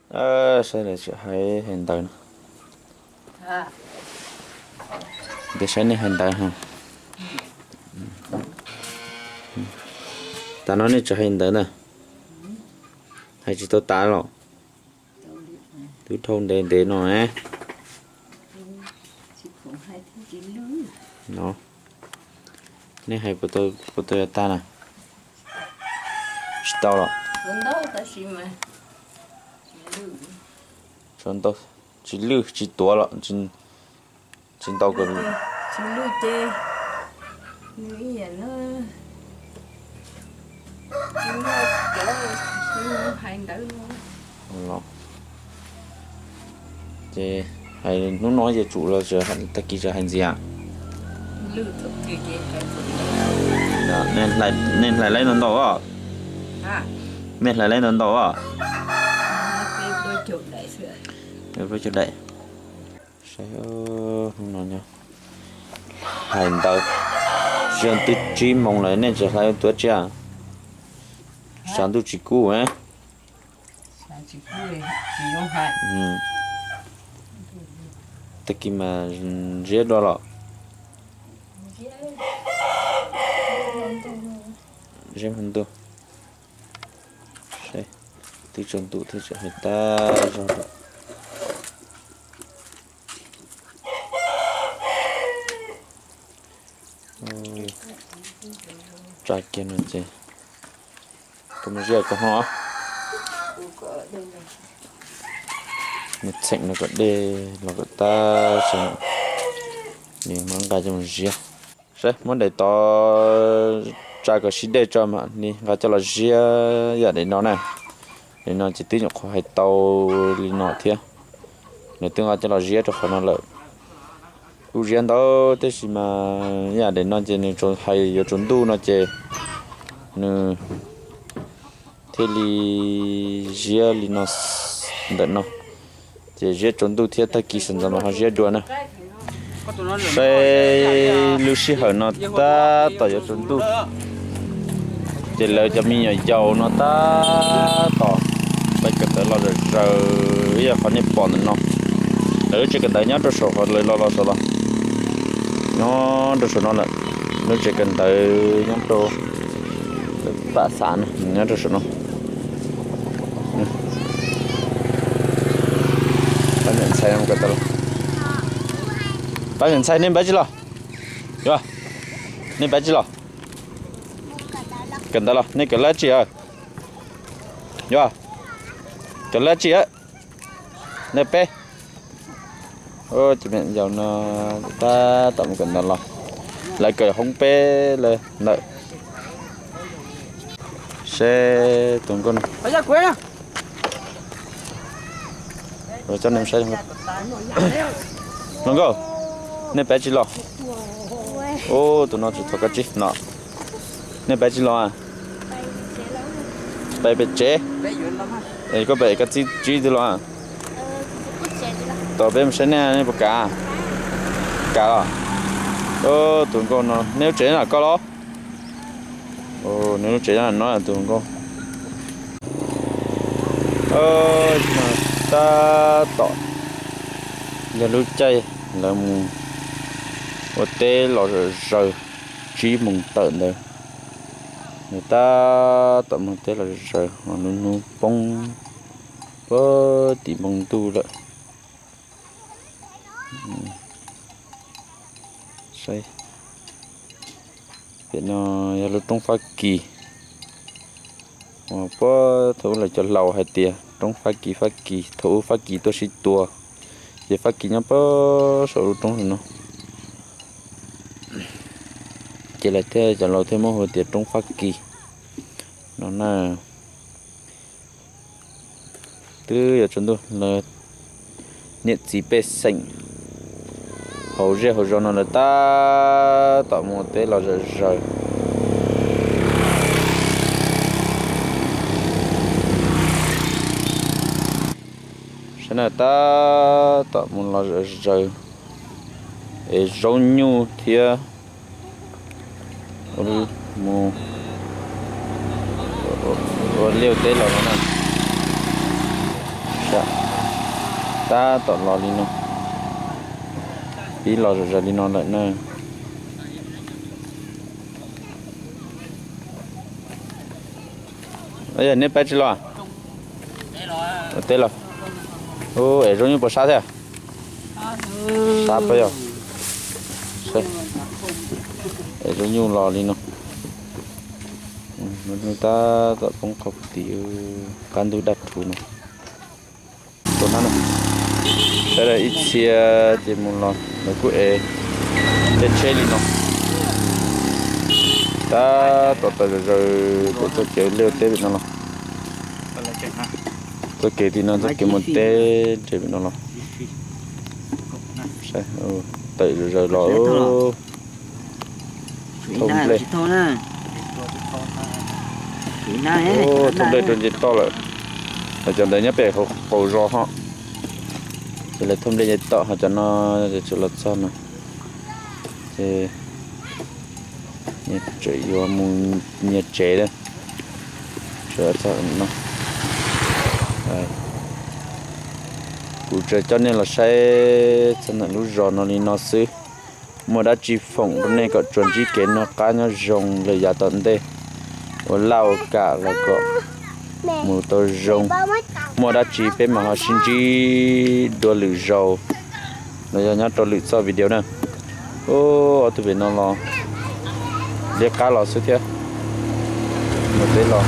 Saib lawv tseem hais hais ntawv no. Tias saib nej hais ntawv. Tas no nej tseem hais ntawv ntag. Hais tsis tau tas los. Twb dhau ntev ntev no. No, nej hais puas tau yav tag na? Tsis tau los? Tsis lwj tsis tuav los? Tsis ntau. Ces hais hnub no ces tsum los tag kis tseem hais ntxiv. Nej hlais laib ntau ntau os? Nej hlais laib ntau ntau os? Plaub caug daim. Saib, hnub no nyob hais ntawv, tsis yog twb tsib moos lawm nej tseem hlais tuav tsiaj? Sav ntuj tsis kub. Tag kis mas ziab dua los? Ziab hmo ntuj. Twb tsaus ntuj thiab tseem hais tag zog lawm. Tsa kiag no ces koj mus ziab koj hno. Nws txheem no kom dej los kom tag, nws mam nqa coj mus ziab. Saib muab daim tod tsa kom sib dej tso mam li nqa coj los ziab yam daim no na. Daim no ces twb nyuam qhuav hais tau li no thiab. Nws twb nqa coj los ziab rau qhov no lawm. Kuj ziab ntau tab sis mas yam daim no ces nws hais yuav tsaus ntuj no ces nws thiaj li ziab li no ntawm no. Ces ziab tsaus ntuj thiab tag kis sawv ntxov mas ho ziab dua na. Saib lub sij hawm no tab tom yuav tsaus ntuj, ces lawv cov me nyuam yaus no tab tom pais kawm ntawv los zom zaws ib yam qhov nej pom ntawm no. Lawv lub tsev kawm ntawv nyob rau saum qhov lawv los los saum los, nyob rau saum no lawm. Lub tsev kawm ntawv nyob rau pam xav no, nyob rau saum no. Pab niam ntxhais, pab niam ntxhais nej npaj tsi los? Yuav, nej npaj tsi los? Kawm ntawv los? Nej kawm lab tsi a? Yuav, kawm lab tsi a? Nej peb. Ces me nyuam yaus no tab tom mus kawm ntawv los, lawv kawm hoob peb lawm ntawm. Seb tus nkauj no, coj nej saib. Hluas nkauj, nej pab tsi los? Ub, tus no tsis thov koj tsib no. Nej pab tsi los? Pab pem tsev. Koj pab koj txiv tsib twg los? Tau peb mus saib nej, nej puas kam? Kam los? Tus nkauj no, nej lub tsev no koj los? Nej lub tsev no tus nkauj. Tab tom yog lub caij lawv mus ua teb los zaws, tsib moos tawm ntawd. Nws tab tom mus teb los zaws, hnub hnub poob puag tim npoo ntuj lawm. Saib, pem no yog lub roob Fab Kis. Uas puag thaum ub lawv cov laus hais tias roob Fab Kis, Fab Kis, thaum ub Fab Kis tuaj sib tua, ces Fab Kis nyob puag saum lub roob no. Ces lawv thiaj, cov laus thiaj muab hu tias roob Fab Kis no na. Twb yuav tsaus ntuj lawm, niam txiv pej xeem hauv zej hauv zos no lawv tab tom mus teb los zaws zaws. Saib na, tab tom mus los zaws zaws, es zaub nyuj thiab mus ua liaj teb los no na. Tab tom los li no, pib los zom zaws li no lawm na. Yog neb pab tsis los? Ua teb los. Ub, es Zoo Nyuj puas sab thiab? Sab pab yog. Es Zoo Nyuj los li no. Tab tom poob qhov tid, qab ntug daj rhuv no. Tus no, sawv daws ib txhia ces mus los lawv kuj ev tej tsheb li no. Tab tom tawm zom zaws kuv txoj kev ua liaj ua teb pem no los. Txoj kev tim no txoj kev mus teb nres pem no los. Tawm zom zaws los. Thauj nplej, thauj nplej rau nce toj lawm. Cov ntawd nyob pem hauv paus zos ho. Ces lawv thauj nplej nce toj ho cov no tseem los txog no. Ces tseem yuav mus nyias tsev lawm. Txog no, kuv tsuas coj nej los saib txog ntawm lub zos no li no xwb. Muaj dab tsi foom rau nej kom tsuas ntsib kev noj qab nyob zoo lawm yav tom ntej, ua laj ua kam los kom mus tau zoo. Muaj dab tsi peb mam ho sib ntsib dua lwm zaus los yog nyob rau lwm txoj video na. Ub, ob tug pem no los liab qab los xwb thiab. Mus teb los.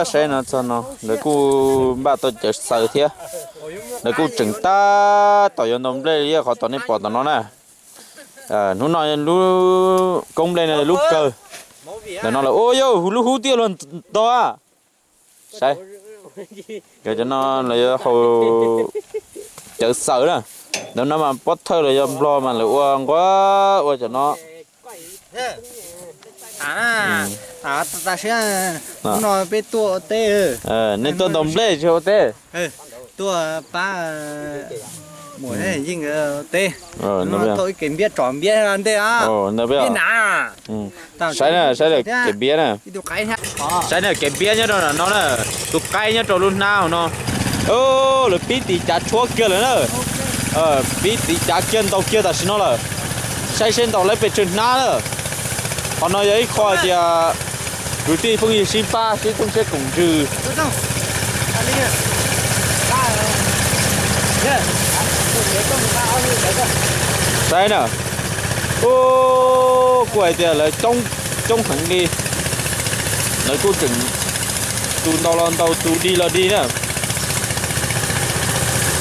Saib no txog no lawv kuj npaj tau cawv xaws thiab. Lawv kuj tseem tab tom yuav ntaus nplej li qhov tom nej pom tom no na. Hnub no lub koob nplej no lub kawg. Ntawm no lawm, ua yog lub hub tiaj luag ntog. Saib, cov no lawv yuav haus cawv xaws na. Ntawm no mas pob thawj los yog nplog mas lawv ua nquab ua cov no. Tam sim no peb tuaj ua teb. Nej tuaj ntaus nplej tsis ua teb? Tuaj pab mus yeej ua teb. Thaum ib kev npiab tsom npiab ntej. Saib na, saib kev npiab na. Saib na, kev npiab nyob rau no na. Tus qaib nyob rau lub hnab hauv no. Lawv pib tiv cav tshuab kiag lawm na. Pib tiv cav kiag ntaus kiag tam sim no lawm. Saib seb ntaus lawv pes tsawg hnab na. Qhov no yog ib qho hais tias kwv tij phooj ywg sib pab sib txhawb siab koom ntsws. Saib na, kuj hais tias lawv coob heev li. Lawv kuj tseem tus ntaus los ntaus, tus dig los dig na.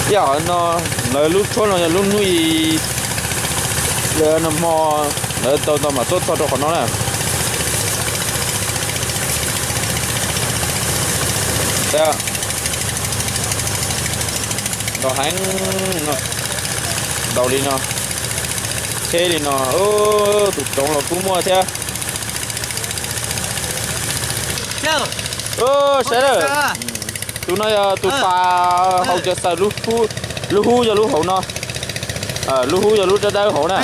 Ib yam no, lawv lub tshuab no yog lub hnub i, lawv nag hmo lawv tau ntau mam tuaj txog rau qhov no na. Ntaus heev, ntaus li no, cheb li no, tus tsoov los kuj muaj thiab. Saib lawm, tus no yog tus pas haus cawv xaws, lub hub yog lub hauv no, lub hub yog lub dawb dawb hauv na.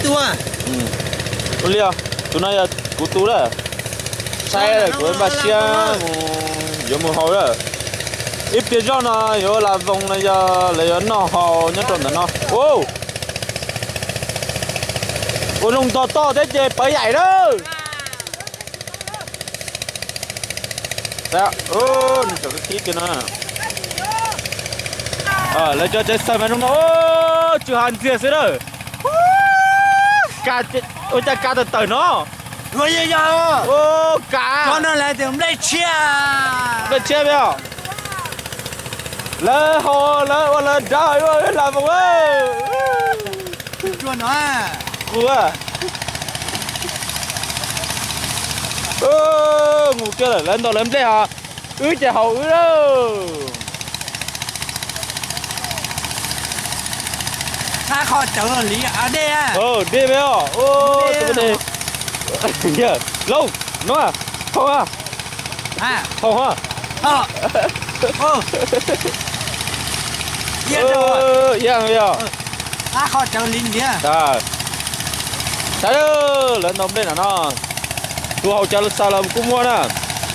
Ua li, tus no yog kuv tus lawm. Saib lawm kuv npaj siab mus, yuav mus haus lawm. Ib pliag zoj no yuav ua las voos no yog lawv yuav noj haus nyob rau ntawm no. Ua zoo ntog toj thiab ces pawv yaim na. Lawv cov tsev xaws mas zoo no, tsw hav ntxiag xwb na. Ua cas kav tawm tawm no. Kav, nplej tshiab, nplej tshiab, lawv haus lawv ua lawv nrad ua las voos. Qus, mus kiag lawm, lawv ntaus lawv nplej os, wb ces haus wb lawm. Dej peb os, tus dej. Yog, Looj, no, thau a, thau a. Ib yam, saib lawv ntaus nplej no no, tus haus cawv xaws los kuj muaj na,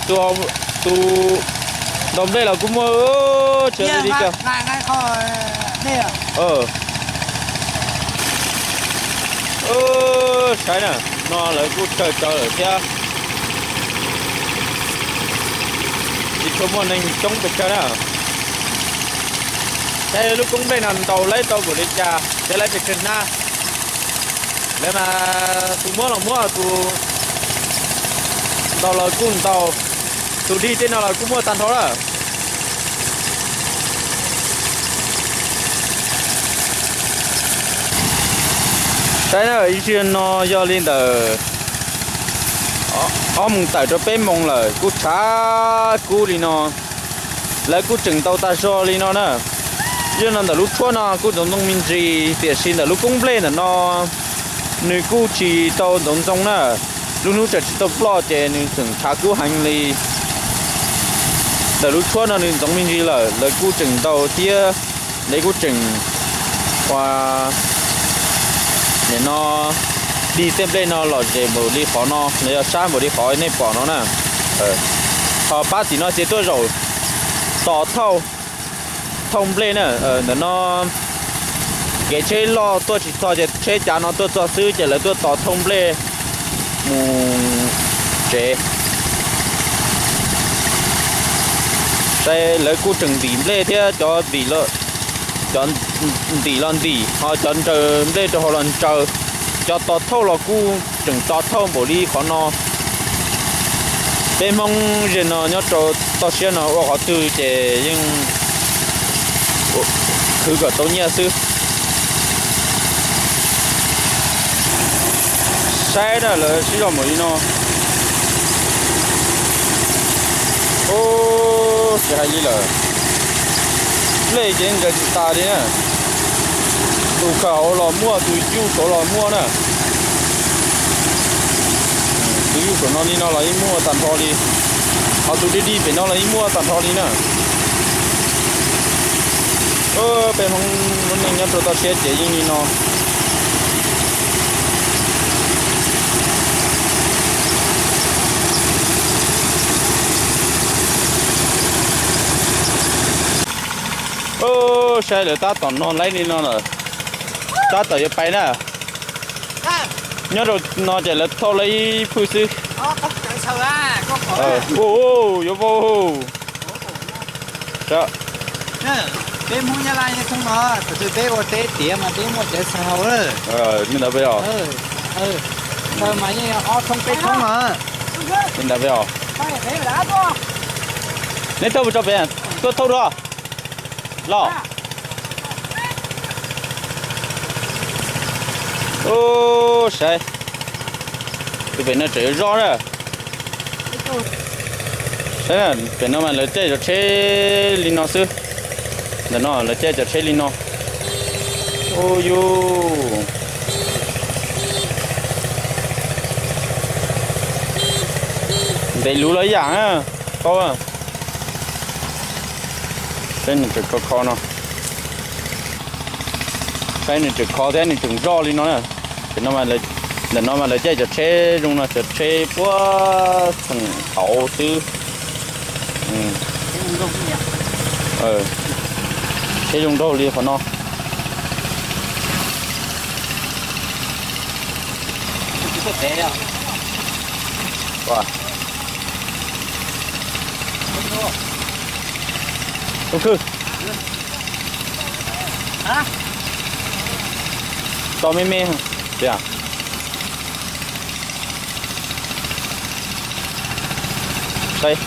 tus, tus ntaus nplej los kuj muaj, tsis li cas. Saib na, no lawv kuj tsawg tsawg lawm thiab, tsis tshua muaj neeg coob pes tsawg na. Saib lub koob nplej no ntaus laib tau npaum li cas thiab laib pes tsawg hnab. Lawv mas tus muab los muab, tus ntaus los kuj ntaus, tus dig tej no los kuj muaj tag nrho lawm. Saib na, ib zaug no yog li ntawm ob moos tawm rau peb moos lawm kuj tshav kub li no. Lawv kuj tseem ntaus tag zog li no na. Yog no ntawm lub tshuab no kuj ntxoov ntxoo me ntsis, tiam sis ntawm lub koob nplej ntawm no nws kuj tsis tau ntxoov ntxoo na. Lub hnub tseem tsis tau ploj ces nws tseem tshav kub heev li. Ntawm lub tshuab no nws ntxoov me ntsis lawm, lawv kuj tseem ntaus thiab, lawv kuj tseem ua, nim no dig tej nplej no lom zem npaum li qhov no, los yog sab npaum li qhov nej pom no na. Ho pab tim no ces tuaj zaum tos thauj, thauj nplej na. Ntawm no kev tsheb loj tuaj tsis txog ces tsheb cav no tuaj txog xwb ces lawv tuaj tos thauj nplej mus tsev. Saib lawv kuj tseem ntim nplej thiab, cov ntim los ntim, ho cov ntsaws nplej rau hauv los ntsaws, cov tos thauj los kuj tseem tos thauj npaum li qhov no. Peb Hmoob ze no nyob rau toj siab no ua qhov twg ces yeej khwv kom tau nyiaj xwb. Saib na, lawv sib zog npaum li no. Tsis hais li lawm, nplej ces nkawd tsis tas li na. Tus khaws hauv los muaj, tus yuj saud los muaj na. Tus yuj saum no li no los yeej muaj tag nrho li, ho tus dig dig pem no los yeej muaj tag nrho li na. Peb Hmoob lub neej nyob rau toj siab ces yeej li no. Saib lawv tab tom no laib li no lawm, tab tom yuav pais na. Nyob rau no ces lawv thauj laib ib phwj xwb. Yuav vau. Peb Hmoob Nyab Laj nyob thoob no, thaum twg peb ua teb tiav mas peb muaj cawv xaws hau. Li ntawd peb os. Ntawd mas yeej ob thoob peb thoob no. Li ntawd peb os. Neb thauj mus tso pem, tuaj thauj dua los. Ub, saib, tus pem no tseem yuav zoj na. Saib, pem no mas lawv caij cov tsheb li no xwb. Ntawm no lawv caij cov tsheb li no. Ub yus, ntev luv los ib yam na, paub. Saib nws tseem kho kho no. Saib nws tseem kho thiab nws tseem zoj li no na. Ntawm no mas lawv caij cov tsheb zoo no, cov tsheb puag txheem tauv xwb. Tsheb zoo nraug li qhov no. Tus khw, tso me me tiag. Saib,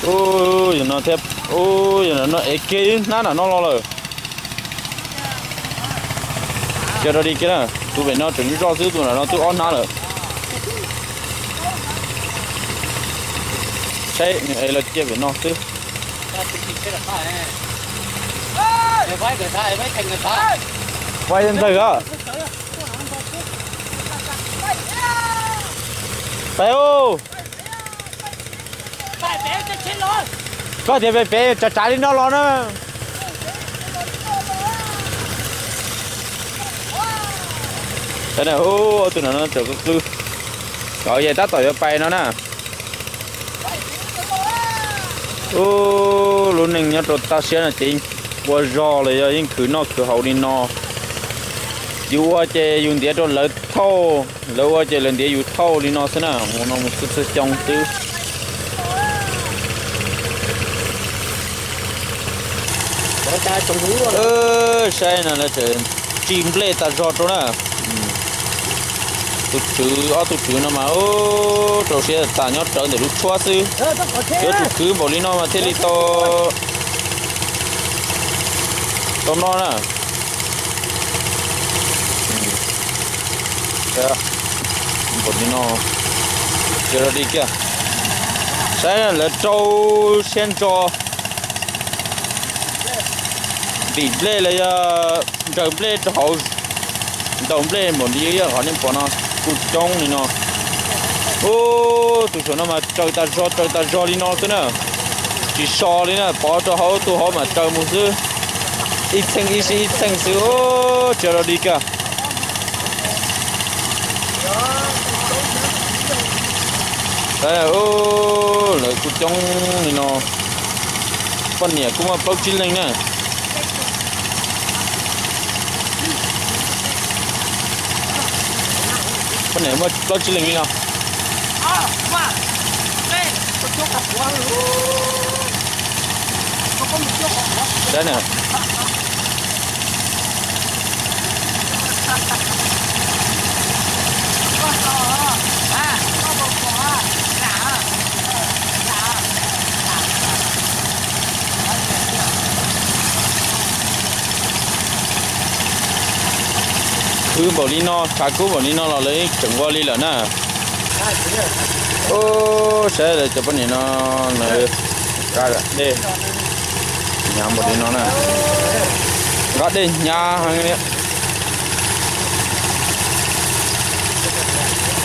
ub, yog no thiab, ub, yog no es kiag ib hnab nram no los lawm. Cia rau li kiag na, tus pem no tseem zoj xwb, tus nram no twb ob hnab lawm. Saib nws es los cia pem no xwb. Pais ntawd a. Pais os. Koj tias pais pem tsav tsav li no los na. Tus no no tseem qw qw. Yog tab tom yuav pais no na. Ub, lub neej nyob rau toj siab no ces ua zog los yog yeej khwv noj khwv haus li no. Yus ua ces yus ntiav rau lawv thauj, lawv ua ces lawv ntiav yus thauj li no xwb na, mus no mus txhua txhua xyoo xwb. Saib no lawv tseem tsis nplej tas zog rau na. Tus tswv, ob tug tswv no mas ub, rau siab tas nyob rawv ntawm lub tshuab xwb. Yuav tsum khwv npaum li no mas thiaj li tau, tau noj na. Npaum li no, cia li kiag. Saib lawv rau siab ntso ntim nplej los yog nraws nplej rau hauv, ntaus nplej npaum li qhov nej pom no, kuj coob li no. Ub, tus saum no mas raws tas zog raws tas zog li no xwb na, tsis so li na, pov rau hauv tus hauv mas raws mus xwb, ib txheej ib sib ib txheej xwb, tsis rau li kiag. Lawv kuj coob li no, poj niam kuj muaj plaub tsib leeg na. Poj niam muaj plaub tsib leeg li no. Saib na. Khwv npaum li no, tshav kub npaum li no los lawv tseem ua li lawm na. Ub, saib lawv cov poj niam no, nqa dej hnyav npaum li no na. Nqa dej hnyav heev li.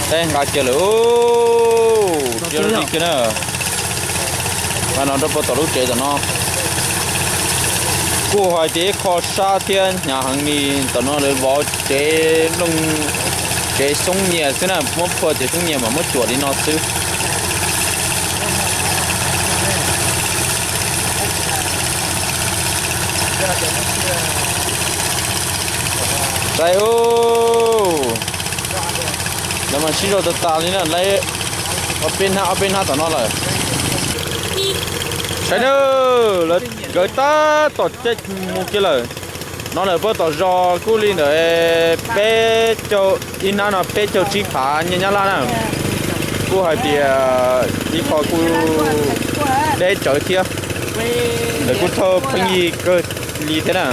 Saib nqa kiag lawm, tsiav li kiag na. Nqa no rau puag tom lub tsev tom no. Kuj hais tias ib qho sab thiab hnyav heev li, tom no lawv vov tsev looj, tsev xyoob nyias xwb na, muab phua tsev xyoob nyias mas muab cuam li no xwb. Saib ub, lawv mas sib zog tas tas li na, lawv ob peb hnab ob peb hnab tom no lawm. Saib na, lawv nkawd tab tom caij mus kiag lawm. No lawm puag tom zos kuj li ntawm peb caug, ib hnab no peb caug tsib phav nyiaj Nyab Laj na. Kuj hais tias ib qho kuj deb tsawv thiab. Lawv kuj thauj pheej yig kawg li thiab na.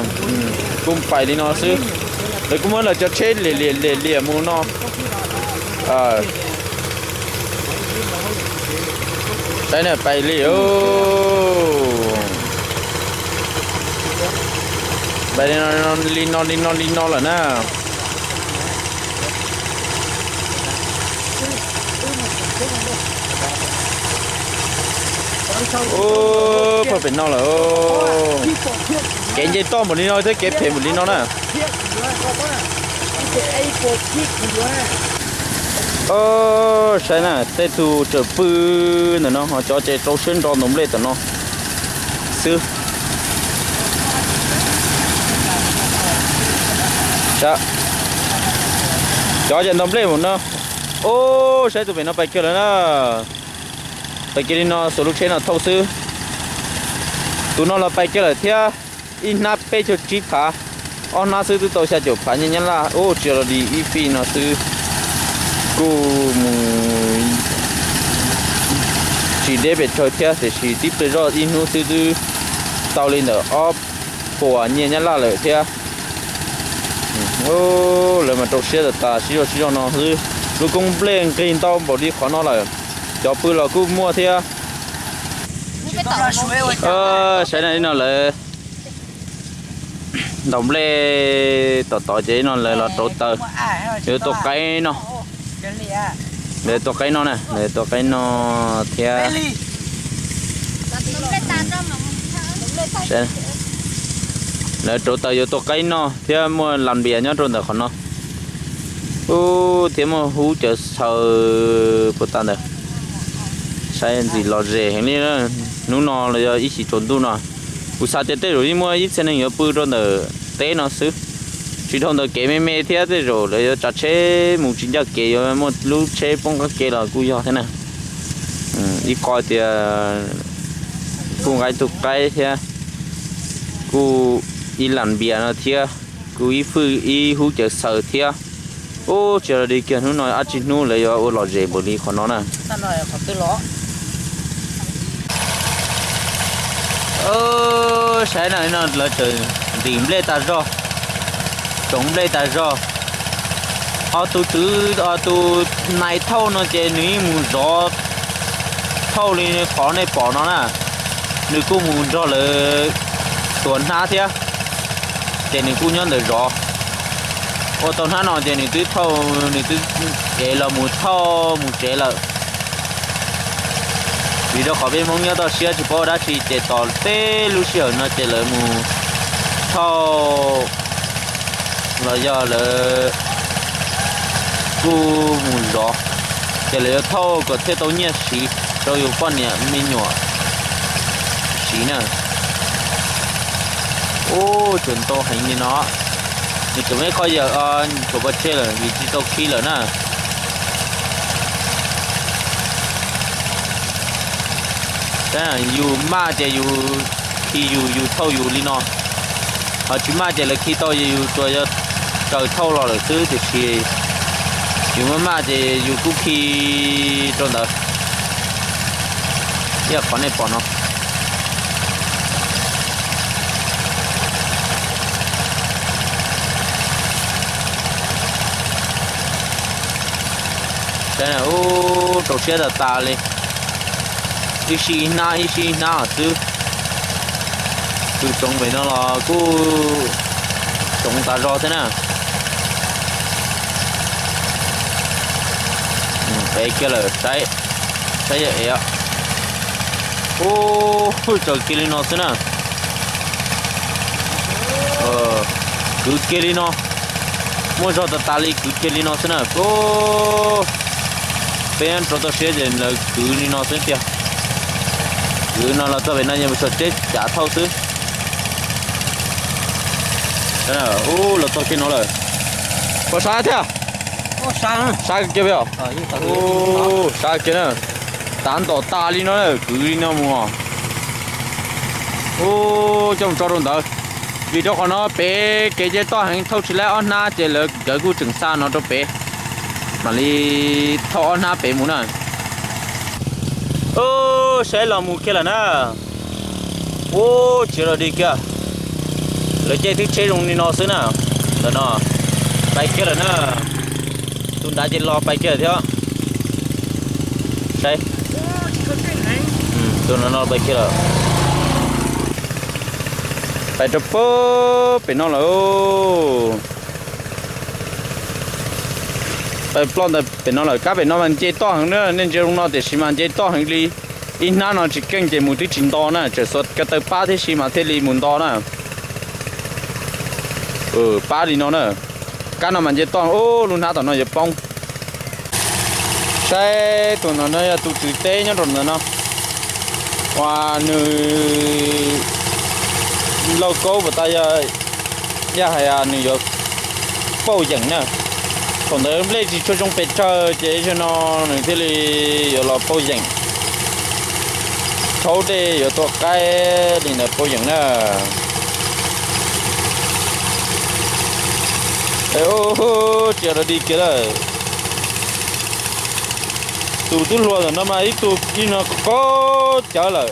Kuj pais li no xwb. Lawv kuj muab lawv cov tsheb liam liam liam liam mus no. Saib na, pais li, pais li no li no li no li no lawm na. Ub, puag pem no lawm. Kev nce toj npaum li no thiab kev phem npaum li no na. Saib na, tej tug tseem pw ntawm no, ho cov ces rau siab ntso ntaus nplej tom no xwb. Cov ces ntaus nplej mus no. Ub, saib tus pem no pais kiag lawm na. Pais kiag li no, xuas lub tsheb no thauj xwb. Tus no los pais kiag lawm thiab, ib hnab peb caug tsib phav, ob hnab xwb twb tau xya caum phav nyiaj Nyab Laj. Ub, tsis los li ib fij no xwb. Kuj mus tsis deb pes tsawg thiab, tiam sis tib pliag zoj ib hnub xwb twb tau li ntawm ob puas nyiaj Nyab Laj lawm thiab. Lawv mas rau siab tas tas, sib zog sib zog no xwb. Lub koob nplej nqig ntau npaum li qhov no lawm, cov pw los kuj muaj thiab. Saib na, no lawv ntaus nplej tom tod ces no lawv los rauv taws, yuav tua qaib no. Lawv tua qaib no na, lawv tua qaib no thiab. Lawv rauv taws yuav tua qaib no thiab muaj las npias nyob rau ntawm qhov no. Ub, thiab muaj hub cawv xaws puas tas ntawd. Saib ntxim lom zem heev li. Hnub no los yog ib chim tsaus ntuj no, kuv xav tias tej zaum yeej muaj ib txhia neeg yuav pw rau ntawm teb no xwb. Tsis dhau ntawd kev me me thiab tej zaum lawv yuav tsav tsheb mus tsis ncaj kev, yuav muaj lub tsheb poob qab kev los kuj yog thiab na. Ib qho tias kuj nqa ib tug qaib thiab, kuj ib las npias no thiab, kuj ib fwj ib hub cawv xaws thiab. Ub, tsis yog li kiag, hnub no dab tsi hnub lawv yuav ua lom zem npaum li qhov no na. Saib na, no lawv tseem ntim nplej tas zog, tsoov nplej tas zog. Ho tus tswv, tus nais thauj no ces nws yeej mus zov thauj li qhov nej pom no na. Nws kuj mus nrog lawv tuav hnab thiab, ces nws kuj nyob ntawm zov. Ua tau hnab no ces nws twb thauj, nws twb ev los mus thauj mus tsev lawm. Vim rau qhov peb Hmoob nyob toj siab tsis paub ua dab tsi ces tos tej lub sij hawm no ces lawv mus thauj los yog lawv kuj mus zov, ces lawv yuav thauj kom thiaj tau nyiaj siv rau yus poj niam me nyuam siv na. Ub, tsuas ntau heev li no. Nws tseem muaj ib qho yawm tshuav pov tseg lawm vim tsis tau khi lawm na. Yus maj ces yus khi yus, yus thauj yus li no. Ho tsis maj ces lawv khi tau, yus tsuas yog raws thauj los lawm xwb, tiam sis yus maj maj ces yus kuj khi rau ntawd. Ib yam qhov nej pom no. Ub, rau siab tas tas li. Ib sij ib hnab ib sij ib hnab xwb. Tus tsoov pem no los kuj tsoov tas zog thiab na. Pem kiag lawm, saib, saib yog ev. Ub, tsaws kiag li no xwb na. Kwv kiag li no, muaj zog tas tas li, kwv kiag li no xwb na. Peb rau toj siab ces lawv kwv li no xwb tiag. Kwv no los txog pem no yog mus saum teb cav thauj xwb. Ub, los txog kiag no lawm. Puas sab thiab? Sab kiag peb os. Sab kiag na. Tav ntom tas li no na, kwv li no mus os. Ub, coj mus tso rau ntawd. Vim rau qhov no pem kev nce toj heev, thauj tsis laib ob hnab ces lawv nkawd kuj tseem xa no rau pem. Mam li thauj ob hnab pem mus na. Ub, saib los mus kiag lawm na. Ub, tsis yog dog dig kiag. Lawv caij tib tsheb zoo li no xwb na. Ntawm no pais kiag lawm na. Tus nrad ces los pais kiag thiab. Saib, tus no no pais kiag lawm. Pais rau pem no lawm. Pais ploj ntawm pem no lawm. Kab pem no mas nce toj heev na, nej ntsia zoo no tiam sis mas nce toj heev li. Ib hnab no tsis keej ces mus twb tsis nto na, tseem xuas ko taw pab thiab si mas thiaj li mus nto na. Pab li no na. Kab no mas nce toj, ub, lub hnab tom no yuav poob. Saib tus no no yog tus tswv teb nyob rau ntawm no, uas nws lauj kaub puas tas, yog hais nws yuav pauj yeem na. Thaum ntawd nplej tsis tshua zoo pes tsawg ces zaum no nws thiaj li yuav los pauj yeem. Rhaub dej yuav tua qaib li ntawd pauj yeem na. Tsis yog dog dig kiag lawm. Tus tub hluas ntawm no mas ib tug ib no qaug cawv lawm,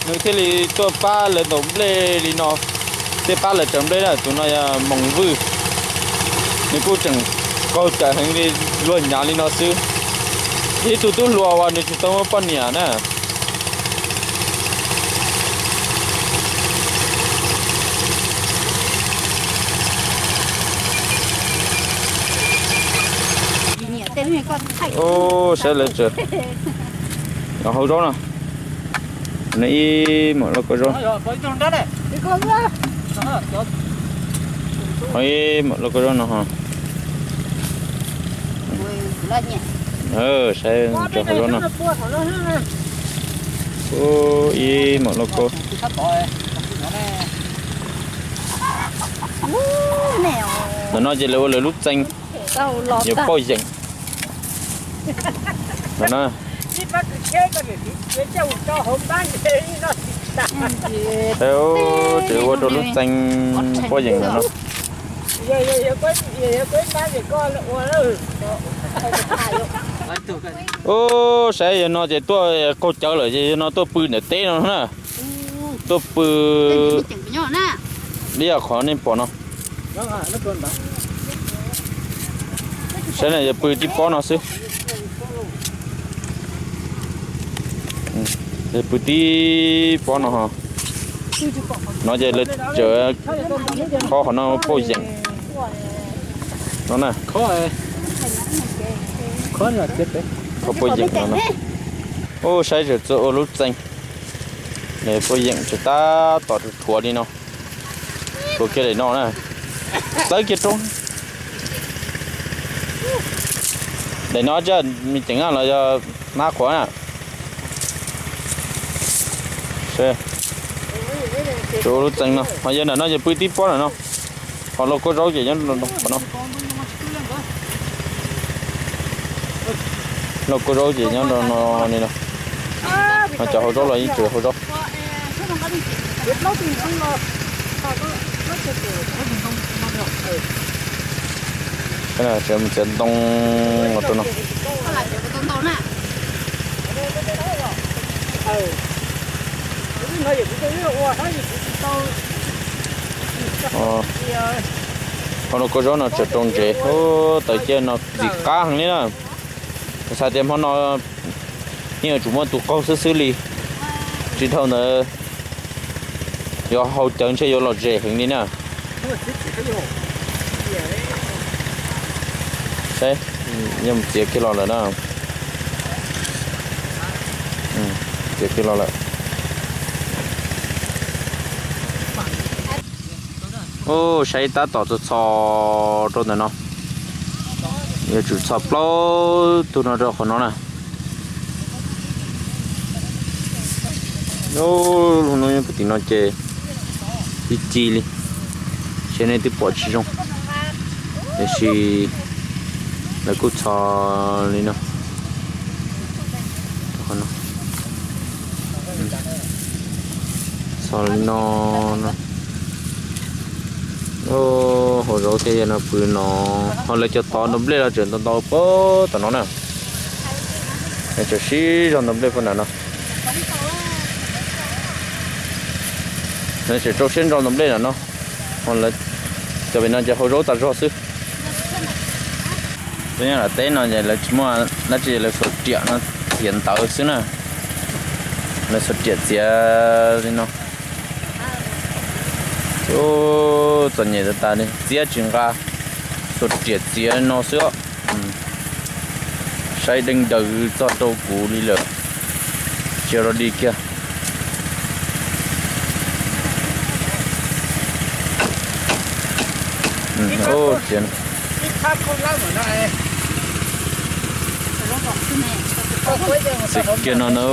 nws thiaj li tuaj pab lawv ntaus nplej li no, thiaj pab lawv tsaws nplej na. Tus no yog Moos Vwj, nws kuj tseem qaug cawv heev li, luag nyav li no xwb. Ib tug tub hluas uas nws tsis tau muaj poj niam na. Ub, saib lawv tseem hau zaub no. No ib mam lauj kaub zaub. Ib mam lauj kaub zaub no ho. Saib tseem hau zaub no. Ub, ib mam lauj kaub. Ntawm no ces lawv ua lawv lub txee, yog pauj yeem. Ntawm no, saib, tseem ua rau lub txee pauj yeem ntawm no. Ub, saib yog no ces tuaj qaug cawv lawm ces yog no tuaj pw ntawm teb no na. Tuaj pw ib yam qhov nej pom no. Saib na, yog pw tib pob no xwb. Yog pw tib pob no ho. No ces lawv tseem khob qhov no pauj yeem no na. Khob pauj yeem no. Ub, saib tseem txawj ua lub txee. Pauj yeem tseem tab tom rhuav li no. Rhuav kiag daim no na. Txawb kiag rau. Daim no tsam me ceev los yog hnab qhuav na. Tseem ua lub txee no ho, yog ntawm no ces pw tib pob ntawm no. Ho lauj kaub zaub ces nyob qhov no. Lauj kaub zaub ces nyob no li no. Ho cov hau zaub los yeej tseem hau zaub. Txiav ntoo los rau no. Ho lauj kaub zaub no tseem rau ntsev, tawm ciaj no ntxim qab heev li na. Xav tias hmo no yeej yuav tsum muaj tus qaug xwb xwb li. Tsis dhau ntawd yuav hau cawv ntshe yuav lom zem heev li na. Saib, yeej txiav kiag los lawm na. Txiav kiag los lawm. Ub, saib tab tom txhos txhos rau ntawm no. Yuav tsum txhos plaub tug no rau qhov no na. Ub, lub hnub nyob puag tim no ces ci ci li, ces nej twb pom tsis zoo, tiam sis lawv kuj txhos li no. Txhos li no. Hauv zaub thiab yog no pw no. Ho lawv cov tod ntaus nplej los tseem ntau ntau puag tom no na. Lawv tseem sib zog ntaus nplej puag nram no. Lawv tseem rau siab ntso ntaus nplej nram no. Ho lawv cov pem no ces hau zaub tas zog xwb. Peb nyob nram teb no ces lawv tsis muaj dab tsi, lawv xuas riam no txiav ntawv xwb na. Lawv xuas riam txiav li no. Txom nyem tas tas li, txiab tsis nqa, xuas riam txiav no xwb os. Saib deej daws txog rau kuv li lawm, tsis rov dig kiag. Txiav, txiav kiag no na.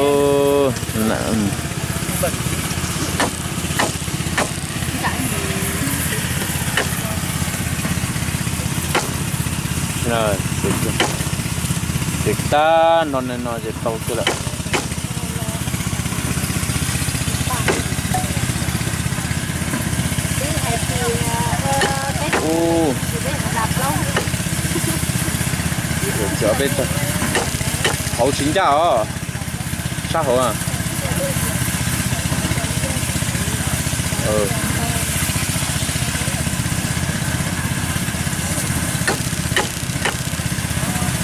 Ces tag nrho no ces tau kiag lawm. Ub, cov peb hauv tsis ncaj os, sab hauv.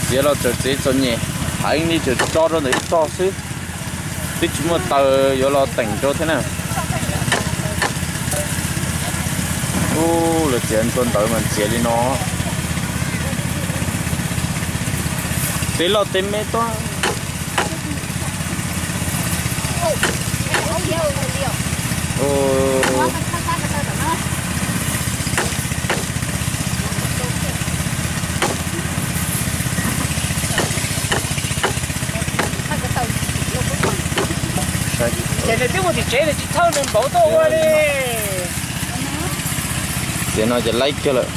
Txiav los txawm txiav txom nyem heev li, tseem tso rau ntawm ib tog xwb, twb tsis muaj taws yuav los teem rau thiab na. Ub, lawv txiav tua ntawv mas txiav li no. Tej loj tej me tuaj. Ces nws twb mus tim tsev nws tsis thauj nws npaum tuaj ua li. Tiam no ces laib kiag lawm.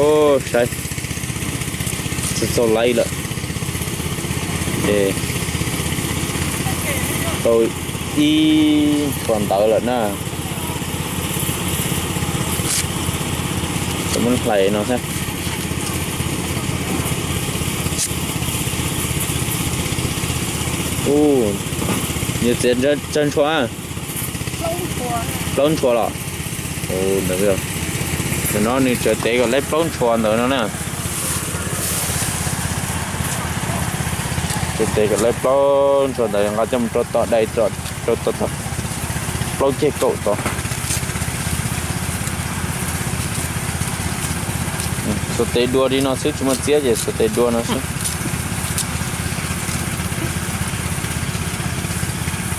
Ub, saib, txog txog laib lawm. Ces tau ib txhua ntawv lawm na. Tau muab hlais no thiab. Ub, yog txiav tsawg ntshua? Plaub ntshua los? Ntawm no nws tseem tev kom laib plaub ntshua ntawd no na. Tseem tev kom laib plaub ntshua ntawd nqa coj mus rau tom dai, rau tom plaub ceg kaum tod. Xuas tes dua li no xwb, tsis muaj txiab ces xuas tes dua no xwb.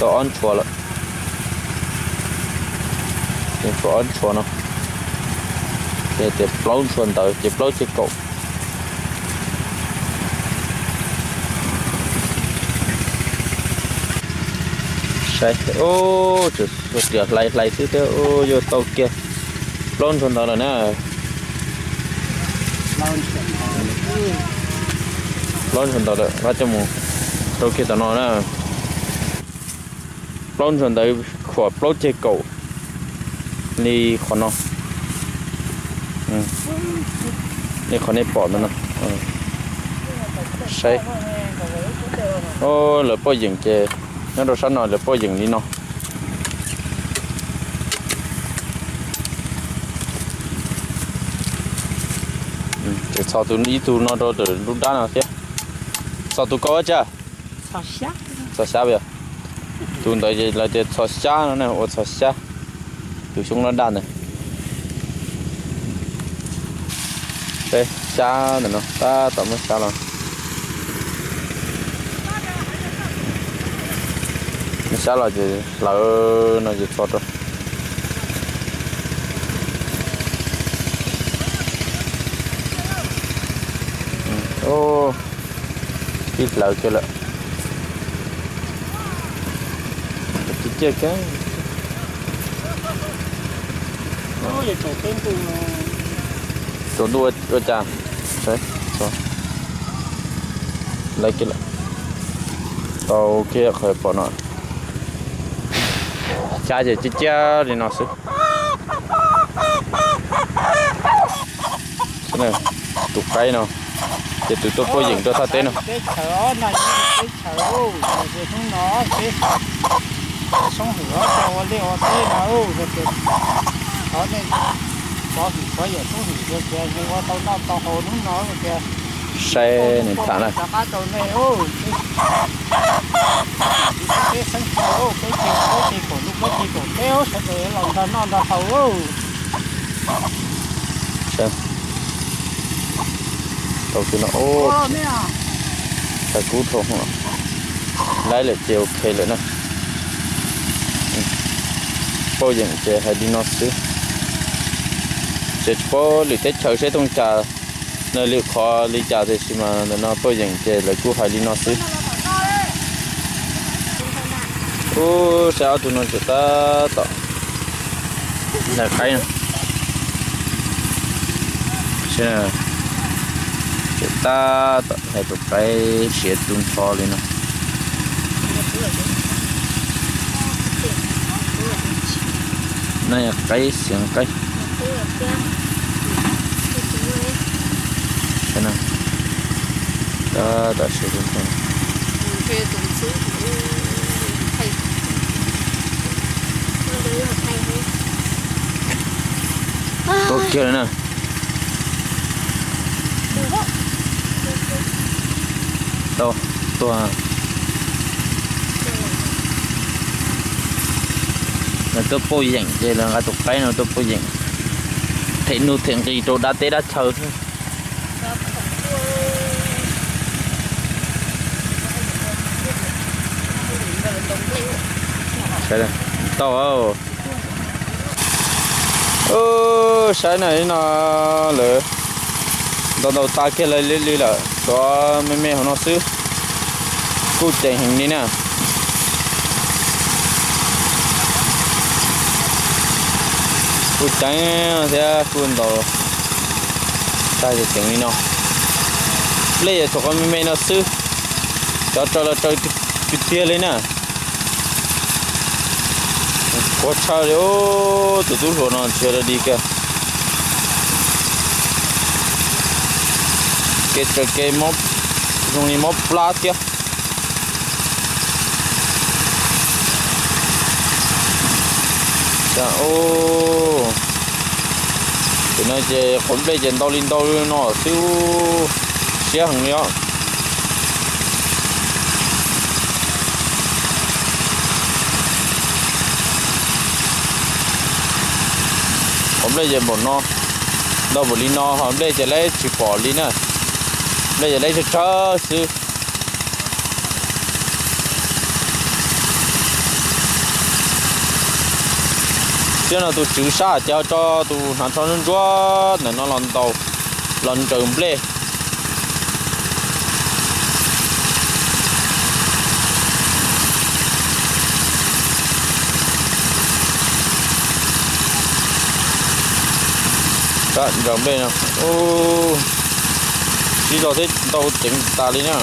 Tau ob ntshua lawm. Ces tshuav ob ntshua no. Ces tias plaub ntshua ntawd ces plaub ceg kaum. Saib, ub, tsuas hlais hlais xwb thiab, ub, yuav tau kiag plaub ntshua ntawd lawm na. Plaub ntshua ntawd lawm, nqa coj mus rau kiag tom no na. Plaub ntshua ntawd khuam plaub ceg kaum li qhov no, li qhov nej pom ntawd no. Saib, lawv pauj yeem ces nyob rau sab no lawv pauj yeem li no. Ces txhos tus ib tug no rau lub dab no thiab. Txhos tus koj ua cas? Txhos xyab yog. Tus ntawd lawv tias txhos xyab no, ua txhos xyab. Tus xyoob daj daj ntawd. Saib xyab ntawm no, tab tom muab xyab los. Muab xyab los ces hlawv no ces txhos rau. Ub, ib hlawv kiag lawm. Ciaj ciaj kawg. Tsaus ntuj ua cas. Lawv kiag lawm. Tau kiag qhov pom no. Xyab ces ciaj ciaj li no xwb. Tus qaib no ces tus tuaj pauj yeem rau thaj teb no. Teb chaws os, no yog teb chaws, hnub no peb soob hwm os, coj ua liaj ua teb no, qhov nej pov hwm pov yawm soob hwm tias ua tau noj tau haus hnub no tias saib nws tham na. Rov qab rau nej, peb xeeb teb, peb ceg, peb ceg kaum ntuj, peb ceg kaum teb, sawv daws los nrog noj nrog haus. Tau kiag no, thaum kub dhau, laib lawm ces ok lawm na. Pauj yeem ces hais li no xwb. Ces tsis paub lwm teb chaws seb thooj cas, no lwm qhov li cas, tiam sis mas ntawm no pauj yeem ces lawv kuj hais li no xwb. Ub, saib ob tug no tseem tab tom hlais qaib no. Tseem tab tom hlais tus qaib siav tu nrho li no. No yog qaib xiav qaib. Tab tom siav tu nrho. Tuag kiag lawm na. Tau, tuag. Lawv tuaj pauj yeem ces lawv nqa tus qaib no tuaj pauj yeem, them nuj them nqis rau dab teb dab chaw thiab. Tau. Saib na, no lawv ntaus ntaus tas kiag lawv li lawm, tshuav me me hauv no xwb. Kuj ceev heev li na. Kuj ceev thiab kuj ntaus tag ceev li no. Nplej yeej tshuav qhov me me no xwb, cov raws los raws tiag tiag li na. Qhuav tshaj li, tus tub hluas no tsis yog dog dig kiag. Kev raws kev zoo li mob plab thiab. Tam no ces qhov nplej ces ntau li ntau li no xwb, siab heev li os. Qhov nplej ces npaum no, ntau npaum li no ho nplej ces lawv tsis pom li na. Nplej ces lawv tsawg tsawg xwb. Thiab no tus tswv sab ces ho tso tus hnav tsho ntsuab ntsuab ntawm no los ntaus, los ntsaws nplej. Ntsaws nplej no, siv zog thiab ntau ceev tas li na.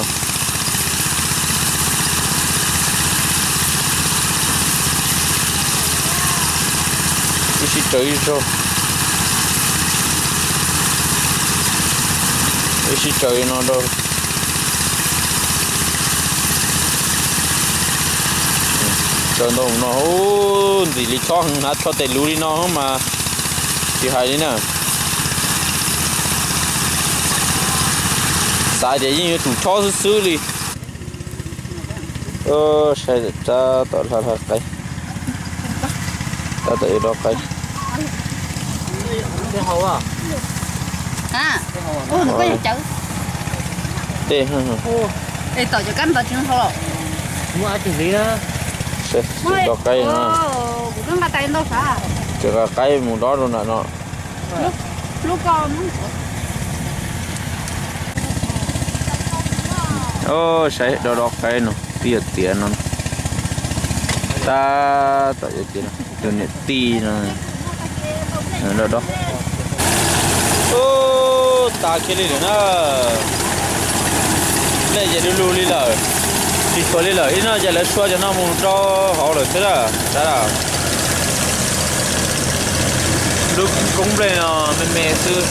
Ib sij tsaws ib zaug, ib sij tsaws no rau. Tsaws ntau no, ntxim li tshob heev, hnav tsho tes luv li no mas tsis hais li na. Xav tias yeej yuav tsum tshob xwb xwb li. Saib tab tom hla hla qaib, tab tom yuav dob qaib. Tej dob qaib no, cov qaib mus dob rau nram no. Saib dob dob qaib no, twb yuav tiav no, tab tom yuav tiav no, tus niam tij no dob dob. Ub, tas kiag li lawm na. Nplej ces du lug li lawm, tsis tshuav li lawm. Ib no ces lawv sua cov no mus rau hauv lawm xwb na. Saib, lub koob nplej no me me xwb.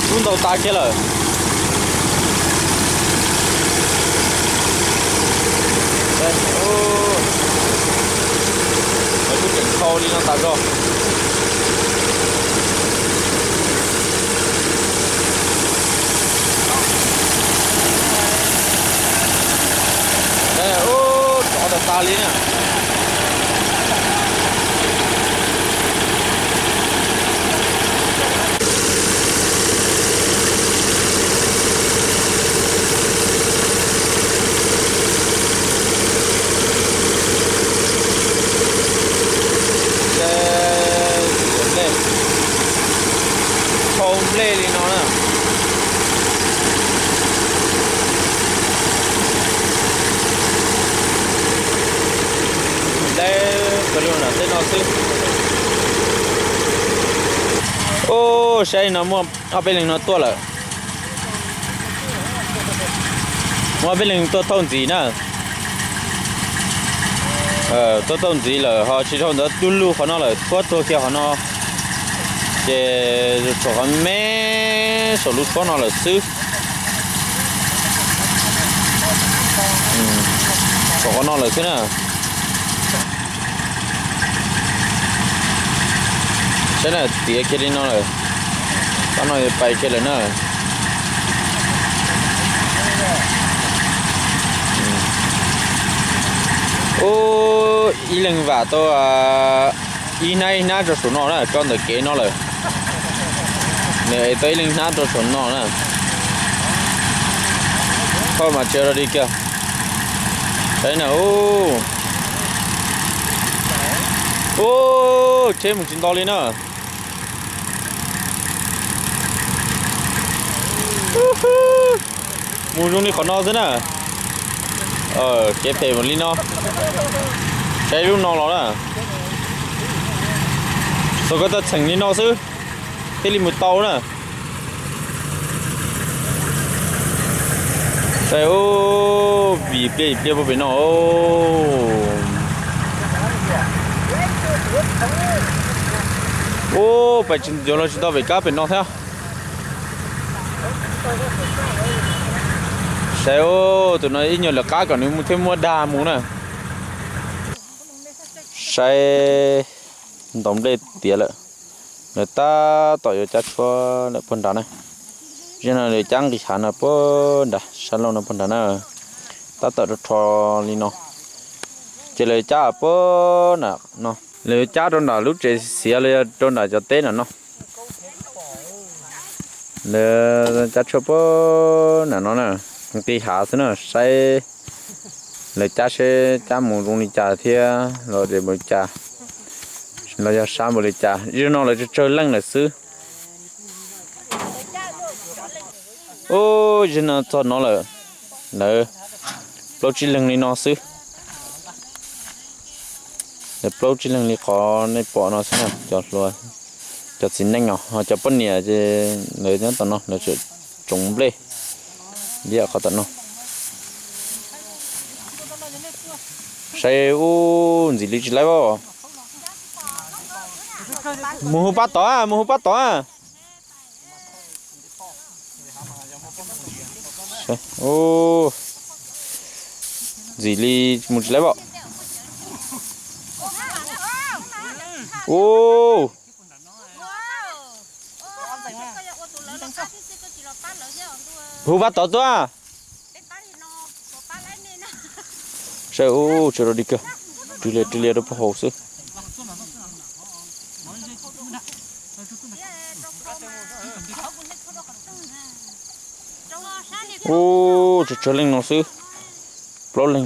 Lub ntau tas kiag lawm. Lawv kuj tseem khau li no tas zog. Ub, tsov tas tas li na. Nplej, khau nplej li no na. Nplej pawg lug nram tej no xwb. Ub, saib no muaj ob peb leeg no tuaj lawm. Muaj ob peb leeg tuaj thauj ntxiv na. Tuaj thauj ntxiv lawm ho tsis dhau ntawd, du lug qhov no lawm, tshuab tuag kiag qhov no. Ces tshuav qhov me saum lub tshuab no lawm xwb. Tshuav qhov no lawm xwb na. Saib na, tiav kiag li no lawm. Qhov no yuav pais kiag lawm na. Ub, ib leeg vam tau ib hnab ib hnab rau saum no na, tso ntawm kev no lawm. Nws ev tau ib leeg hnab rau saum no na. Koj mas tsis ua li kiag. Saib na, ub, ub, tsheb mus tsis nto li na. Mus zoo li qhov no xwb na. Kev phem mus li no. Saib lub no los na. Txog koj txaj txheem li no xwb thiaj li mus tau na. Saib, ub, vim pliaj vim pliaj puag pem no. Ub, pais tsis ncuav los tsis tau pem kab pem no thiab. Saib, ub, tus no ib nyuag lawv qab kom nws mus thiab muab dag mus na. Saib, ntaus nplej tiav lawm. Lawv tab tom yuav cab tshuab lawm puag nrad na. Zaum no lawv cab nqis hav no puag nrad, sab laug no puag nrad na. Tab tom rho rho li no. Ces lawv cab puag nram no. Lawv cab rau nram lub tsev xiav los yog rau nram cov teb nram no. Lawv cab tshuaj puag nram no na, nqis hav xwb na, saib lawv cab seb cab mus zoo li cas thiab los deb npaum li cas, los yog sab npaum li cas. Zaum no lawv tsawg tsawg leej lawm xwb. Ub, zaum no txog no lawm, lawv plaub tsib leeg li no xwb. Lawv plaub tsib leeg li qhov nej pom no xwb na, cov hluas, cov txiv neej os, ho cov poj niam ces lawv nyob tom no, lawv tseem tsoov nplej liab qhov tom no. Saib ub, ntxim li tsis laib as. Mus hu pab tod, mus hu pab tod. Ntxim li mus tsis laib as. Ub, hu pab tod tuaj. Saib ub, tsis rau li kawg, rwg lias rwg lias rau puag hauv xwb. Ub, tsawg tsawg leej no xwb, plaub leeg.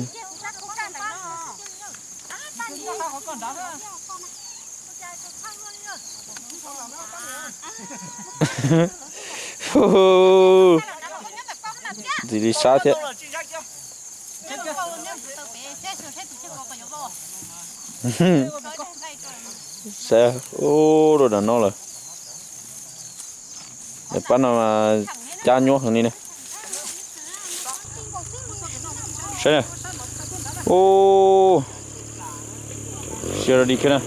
Ntxim li sab thiab. Saib ub, rau nram no lawm. Pab no mas cab nyuaj heev li ne. Saib na. Ub, siab rau di kiag na.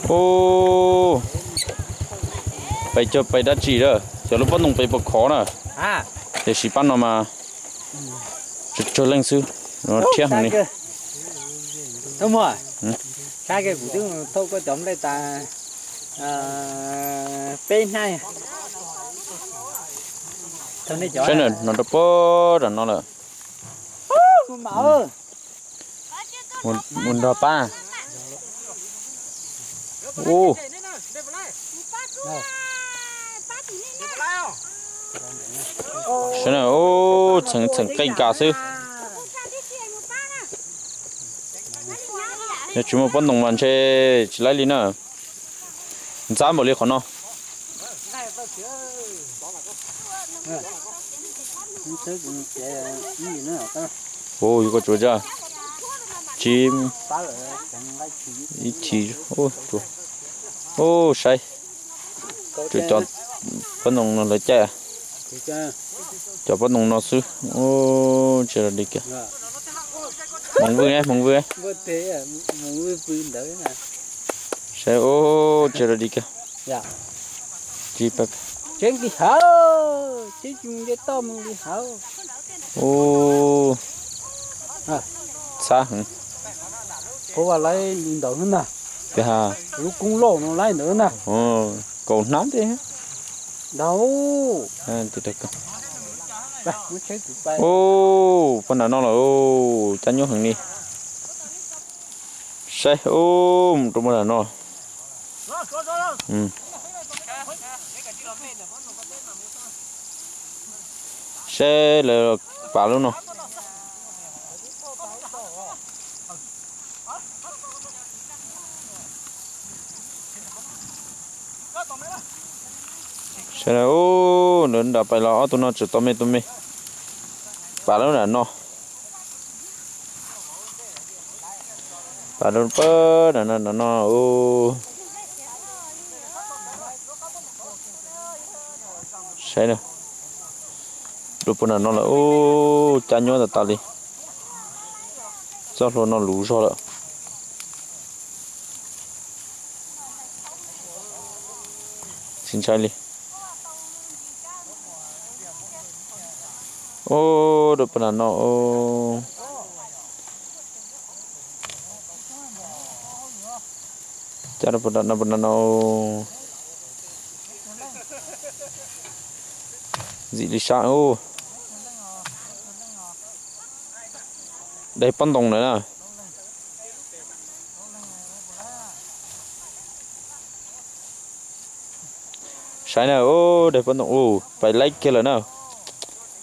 Ub, pais cog pais dab tsi lawm, cov lub pob ntoo pais pom khov na. Tiam sis pab no mas tsawg tsawg leej xwb, no rhiab heev li. Saib, kuv twb thauj koj cov nplej tas peb hnab. Saib na, no rau puag nram no lawm. Mus nrog pab. Ub, saib na, ub, txheem txheem qeej kas xwb. Yog tsis muaj pob ntoo mas ntshe tsis laib li na. Ntxab npaum li qhov no. Ub, yuav koj tsuav tsab, tsib, ib chim, ub, saib, tsuas cov pob ntoo no lawv caij, cov pob ntoo no xwb. Ub, tsis rau di kiag. Hmoov vwj, hmoov vwj. Saib, ub, tsis rau di kiag. Ub, txhab heev. Qhov uas laib li ntawd na. Tiag ha. Lub koob loj no laib ntawd na. Kaum hnab thiab. Ntau. Ub, puag nram no lawm, cab nyuaj heev li. Saib, ub, mus rau puag nram no. Seb lawv pam lub no. Sawv daws, ub, nram pais los ob tug no tseem tau me tus me. Pam lub nram no. Pam rau pab nram no, nram no, ub. Saib na, rau puag nram no lawm, ub, cab nyuaj tas tas li. Txoj hlua no luv zog lawm. Tsis ntshai li. Ub, rau puag nram no, ub. Cab rau puag nram no, puag nram no. Ntxim li sab ub. Daig pob ntoos lawm na. Saib na, ub, daig pob ntoos ub, pais laib kiag lawm na.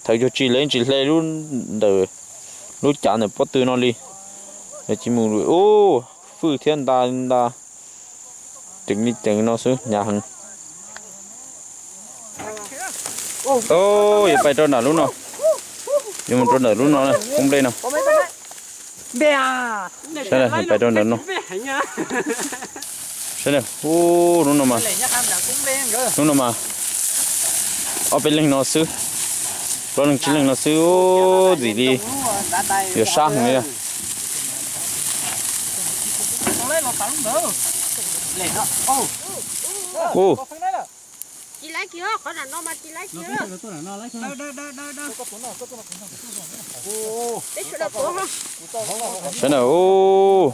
Thaum yog tsis laib tsis hle lub ntawm lub cav ntawm pob tw no li. Yog tsis mus ub, fwj thiab nta nta. Ceev li ceev no xwb, hnyav heev. Yuav pais rau nram lub no. Yuav mus rau nram lub no, koob nplej no. Saib, pais rau nram no. Saib, ub, lub no mas, lub no mas ob peb leeg no xwb, plaub leeg tsib leeg no xwb, ub, ntxim li yuav sab heev li. Ub, saib na, ub,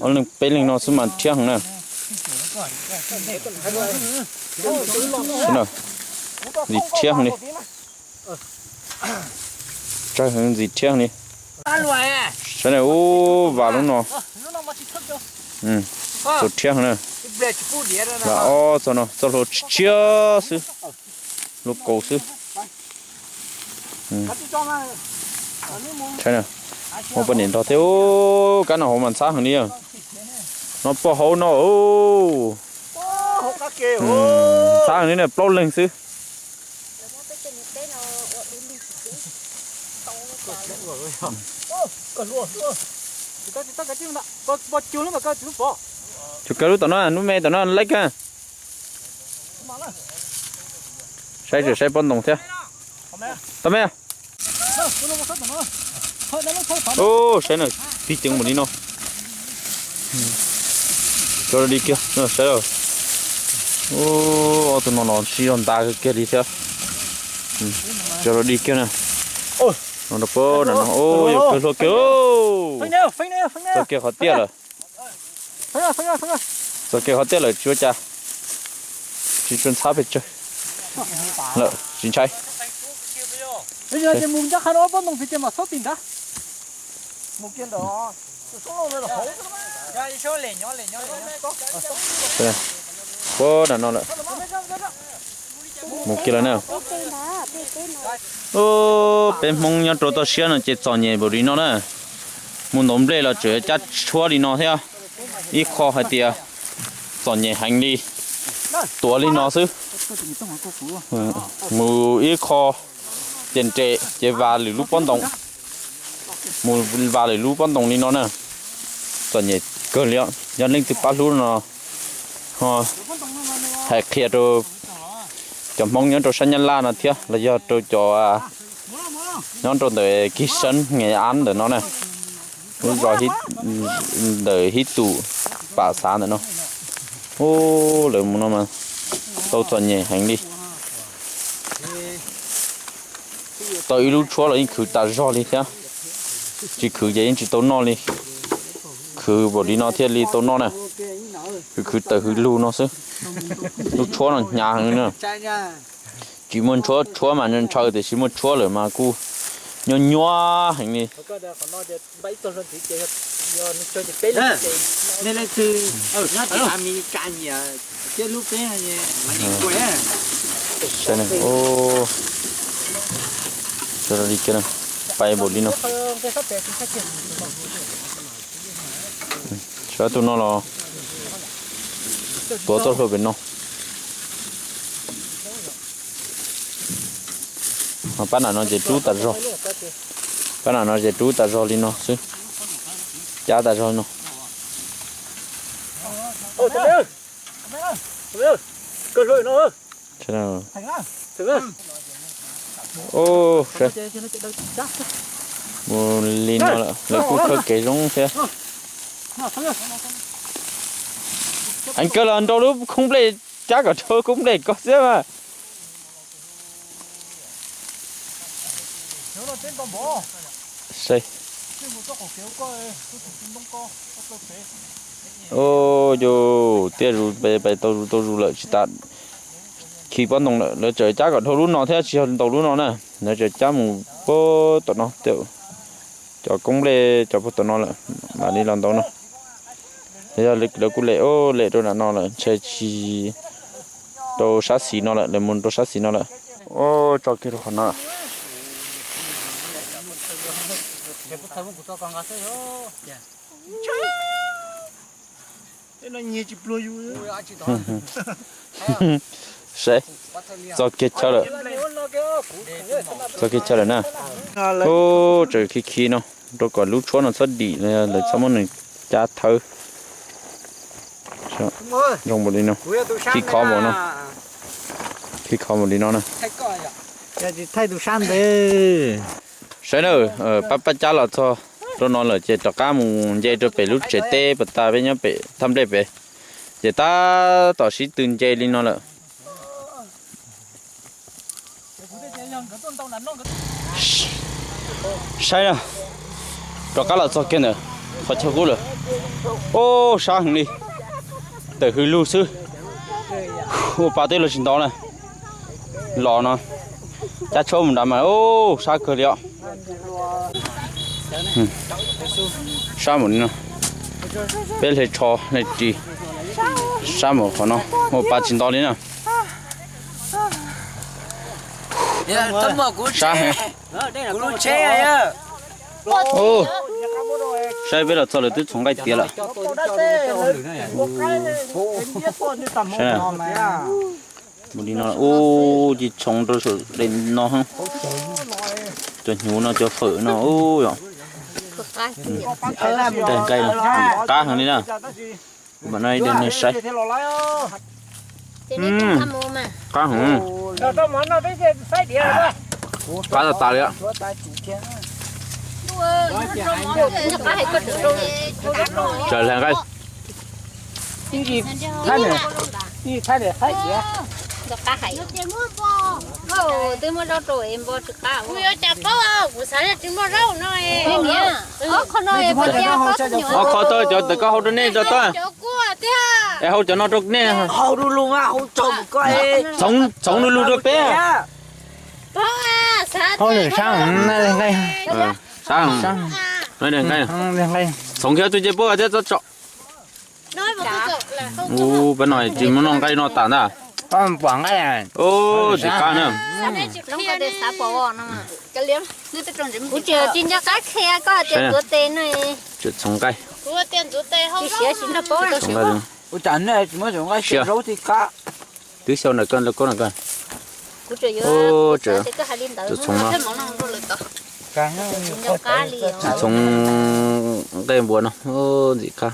ob leeg peb leeg no xwb mas rhiab heev na. Saib na, ntxim rhiab heev li. Tsawg heev, ntxim rhiab heev li. Saib na, ub, vas lub no. Txaus rhiab heev na. Vas ob txog no, txoj hlua tshiab xwb. Hlua kaus xwb. Saib na, muaj poj niam nrog thiab, kab noj hauv mas ntxhab heev li. No poj hauv no, ntxhab heev li na, plaub leeg xwb. Cov kawg lub tom no, lub me tom no laib kawg. Saib, saib pob ntoos thiab. Tau me. Ub, saib na, pig ceev npaum li no. Cov li kiag, saib. Ub, ob tug no los siv zog nta kiag li thiab. Cov li kiag na. No rau pab no, ub, yog kawg hlua kiag. Txog kiag qhov tiaj lawm. Txog kiag qhov tiaj lawm tsis ua cas. Tsis tshua ntxhab pes tsawg lawm, tsis ntshai. Puag nram no lawm. Mus kiag lawm na. Ub, peb Hmoob nyob rau toj siab no ces txom nyem npaum li no na. Mus ntaus nplej los tseem cab tshuab li no thiab. Ib qho hais tias txom nyem heev li, tuav li no xwb. Mus ib qho ces nres ces vas lwm lub pob ntoos, mus vas lwm lub pob ntoos li no na. Txom nyem kawg li. Yog leej twg pab hlub no ho hais qhia rau cov Hmoob nyob rau sab Nyab Laj no thiab los yog rau cov nyob rau ntawm Kis Seeb Nges Ab ntawm no na, lub zos ntawm hib tus pam xav ntawm no. Ub, lawv mus no mas tau txom nyem heev li. Tau ib lub tshuab los yeej khwv tas zog li thiab. Tsis khwv ces yeej tsis tau noj li. Khwv npaum li no thiaj li tau noj na. Khwv khwv tawm hwv lug no xwb. Lub tshuab no hnyav heev na. Tsis muaj tshuab, tshuab mas ntshaw tiam sis muaj tshuab lawm mas kuj nyuaj nyuaj heev li. Li kiag, pais npaum li no. Sab tus no los tuav txoj hlua pem no. Pab nam no ces rub tas zog. Pab nam no ces rub tas zog li no xwb. Cab tas zog no. Mus li no lawm lawv kuj khawb kev zoo thiab. Ev kawg los nrau lub koob nplej cab kom dhau koob nplej ko xwb mas. Yus tiaj zus pais tau zus tau zus lawm tsis tas khi pob ntoo lawm, lawv tseem cab kom dhau lub no thiab tsis yog ntaus lub no na. Lawv tseem cab mus puag tom no, cov koob nplej cov puag tom no lawm mam li los ntaus no. Yog lawv kuj lem, lem rau nram no lawm ntshe tsis rau sab xis no lawm, lawv mus rau sab xis no lawm. Tso kiag rau qhov no. Saib, txog kiag chaw lawm, txog kiag chaw lawm na. Ub, tseem khi khi no rau kom lub tshuab no txhob dim, lawv txhob muab nws cab thawb. Zoo npaum li no, khi khov npaum no, khi khov npaum li no na. Saib na, pab pab cab los txog rau no lawm ces rov qab mus nce rau pem lub tsev teb pas tas peb nyob pem thaj nplej pem, ces tab tom sib tw nce li no lawm. Saib na, rov qab los txog kiag ntawm qhov chaw qub lawm. Ub, sab heev li, tawm hws lug xwb. Ua pa twb los tsis nto na. Los no, cab tshuab mus nrad mas, ub, sab kawg li os. Sab mus li no, peb hle tsho hle ris, sab mus qhov no, ua pa tsis nto li na. Sab heev. Saib peb los txog lawv twb txhoov nqaij tiav lawm. Mus li no, ub, ci txhoov rau saum no, cov hnyuv no cov fawm no, ub, yog. Daig nqaij no, qab heev li na. Kuv mam noj ib daig nej saib. Qab heev. Qab tas tas li. Tsaws hle nqaij. Kuv yuav cas paub, kuv xav yog tsis muaj zaub no. Ob qho tau cov ntawm koj hau rau nej tso tau. Es hau cov no rau nej. Txhoov du lug rau peb. Hau lwm sab nqaij. Sab nqaij. Txhoov kiag tus nce puab thiab txhob tso. Ub, peb no tsis muaj noj nqaij no tas ntag. Ub, tsis qab na. Kuv tsis nco qab qhia koj tias tuav tes no. Txhoov nqaij. Tsis siav tsis nrog paub. Twb xyaw ntawm koj, koj ntawm koj. Txhoov no. Txhoov nqaij npua no ntxim qab.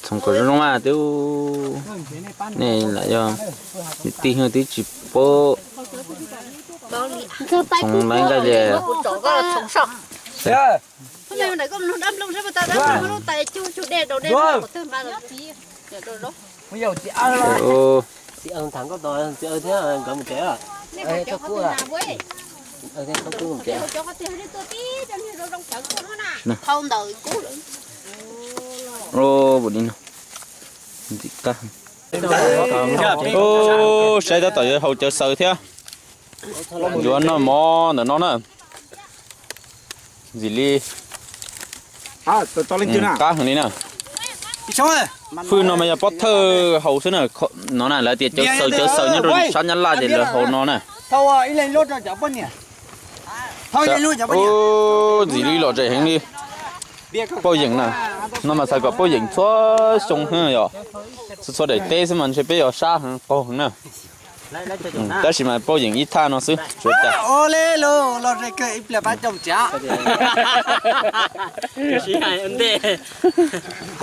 Txhoov kom zoo zoo mas twb nej lam yog niam tij twb tsis paub. Txhoov nqaij nqaij li. Ntxim qab. Saib tab tom yuav hau cawv xaws thiab. Yuav noj mov ntawm no na. Ntxim li. Qab heev li na. Hwj no mas yog pob thawj haus xwb na. No na lawv tias cawv xaws cawv xaws nyob rau sab Nyab Laj ces lawv haus no na. Thau ib leeg luaj rau cov poj niam. Thau ib leeg luaj cov poj niam. Ntxim li lom zem heev li. Pauj yeem na, no mas xav kom pauj yeem txhua xyoo yom. Txhua txhua daim teb xwb mas ntshe peb yuav sab heev qaug heev na. Tab sis mas pauj yeem ib thaj no xwb tsuav cas. Ib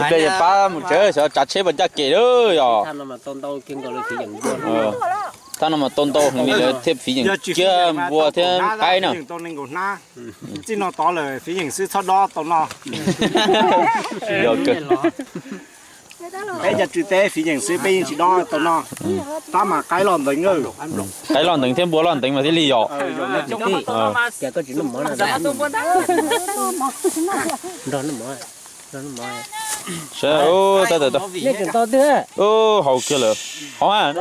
pliag yuav pab mus tsev xyov tsav tsheb puas ncaj kev lawm yom. Thaj no mas tau ntau heev li lawv thiab fiv yeem kiag npua thiab qaib na. Txij no tod lawm fiv yeem xwb txhob dob tau no. Peb cov tswv teb fiv yeem xwb peb yeej tsis dob tau no. Tab mas qaib loj nteev, qaib loj nteev thiab npua loj nteev mas thiaj li yom. Saib, tab tom, ub, haus kiag lawm. Haus,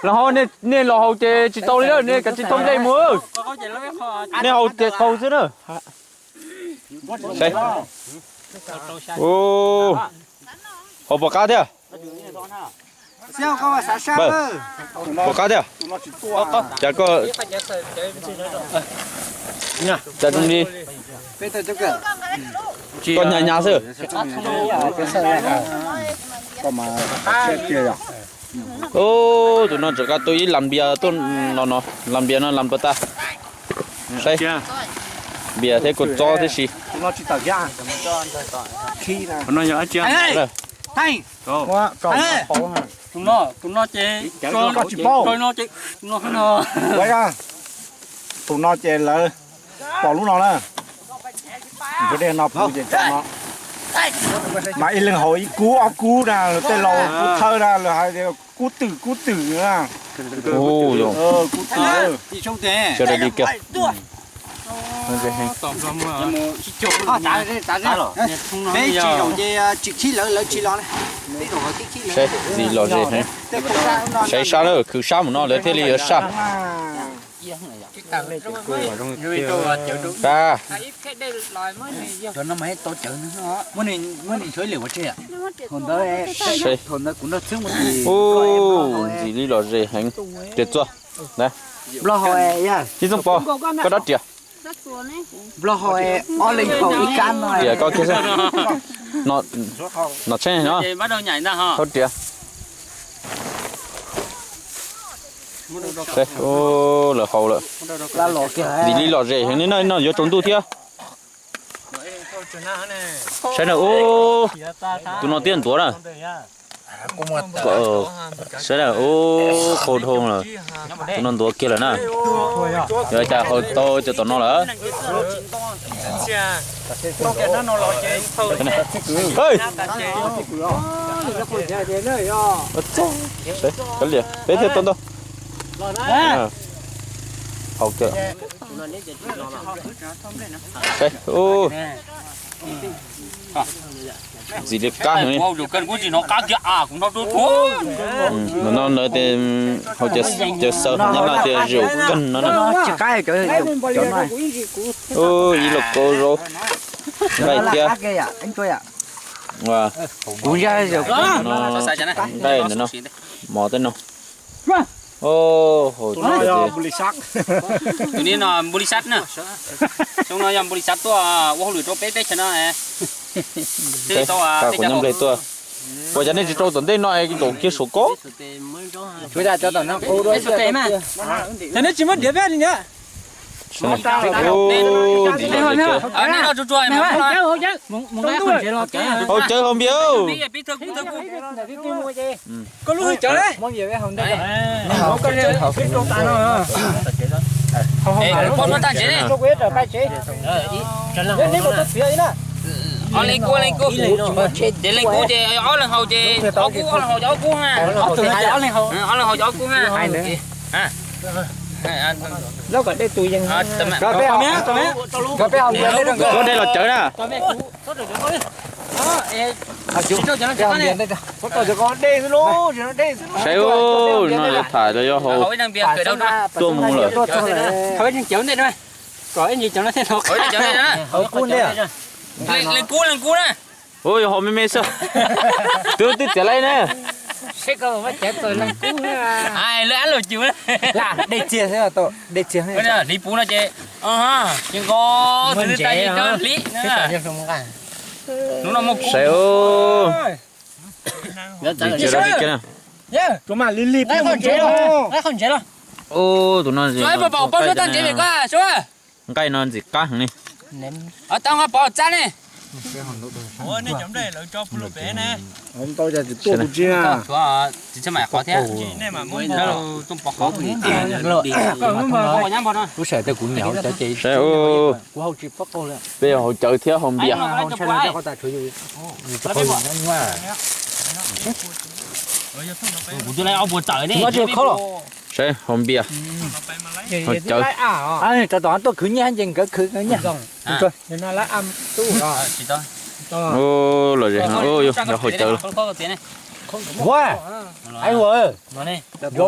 los haus, nej los haus ces tsis tau li lawm, nej kav tsij thauj nplej mus. Nej haus ces qaug xwb na. Saib, ub, haus puas qab thiab? Puas qab thiab? Cas koj, cas zoo li koj hnyav hnyav xwb. Ub, tus no tseem qab tuaj ib las npias tuaj no no, las npias no las puas tas. Saib, npias thiab kua txob tib si. Tus no ces, tus no ces lawv pom lub no na, no, mas ib leeg haus ib kub ob kub na, lawv tej laus kub thawj na, lawv hais tias kub twm kub twm na. Kub twm. Sawv daws li kiag. Peb tsis zaum ces tsis khib lawv, lawv tsis los. Saib, ntxim lom zem heev. Saib sab lawm, khwv sab mus no lawv thiaj li yuav saj. Ub, ntxim li lom zem heev. Riam txuag, Txiv Txooj Pov, koj rab riam. Riam koj kiag xwb. No tsheej no. Thauj riam. Lawv haus lawm. Ntxim li lom zem heev li no, no yuav tsaus ntuj thiab. Saib na, ub, tus no tiaj ntuav na. Saib na, ub, qaug dhau lawm. Tus no ntuav kiag lawm na. Yog cas haus tau cov tom no lawm. Peb thiaj tau ntau. Haus kiag. Ntxim li qab heev li. No ntawd ces haus cawv xaws, nyob no tias zaum kawg no na. Ib los kaub zaub nqaij thiab. Nqaij ntawm no, mov tej no. Tus no yog npuli sab na. Xyoo no yog npuli sab tuaj ua hauj lwm rau peb teb chaws no. Kuv nyob nplej tuaj. Ua cas nej tsis rau tom ntej no es zaum kiag saum ko? Haus cawv haus npias. Ob leeg kub, leeg kub. Ces leeg kub ces ob leeg haus ces ob kub, ob leeg haus ces ob kub ha. Ob leeg haus ces ob kub ha. Muab dej los cawv na. Saib, no lawv tham los yog haus tuaj mus lawm. Ua yog haus me me xwb. Twb twb txiav laib na. Seb koj muab cov txaus leej kub. Ai, lawv ab lug cus. Dej txiag xwb, dej txiag. Hliv puv no ces, ces nqos txhua txhua tag li cov hliv na. Hnub no muaj kub. Saib, ua li li. Tus no nqaij no ntxim qab heev li. Tau nqa pov txab ne. Saib, peb haus cawv thiab haus npias. Haus cawv. Tuaj khwv nyiaj ces nkawd khwv nyiaj. Lom zem, yog haus cawv. Ua, yuav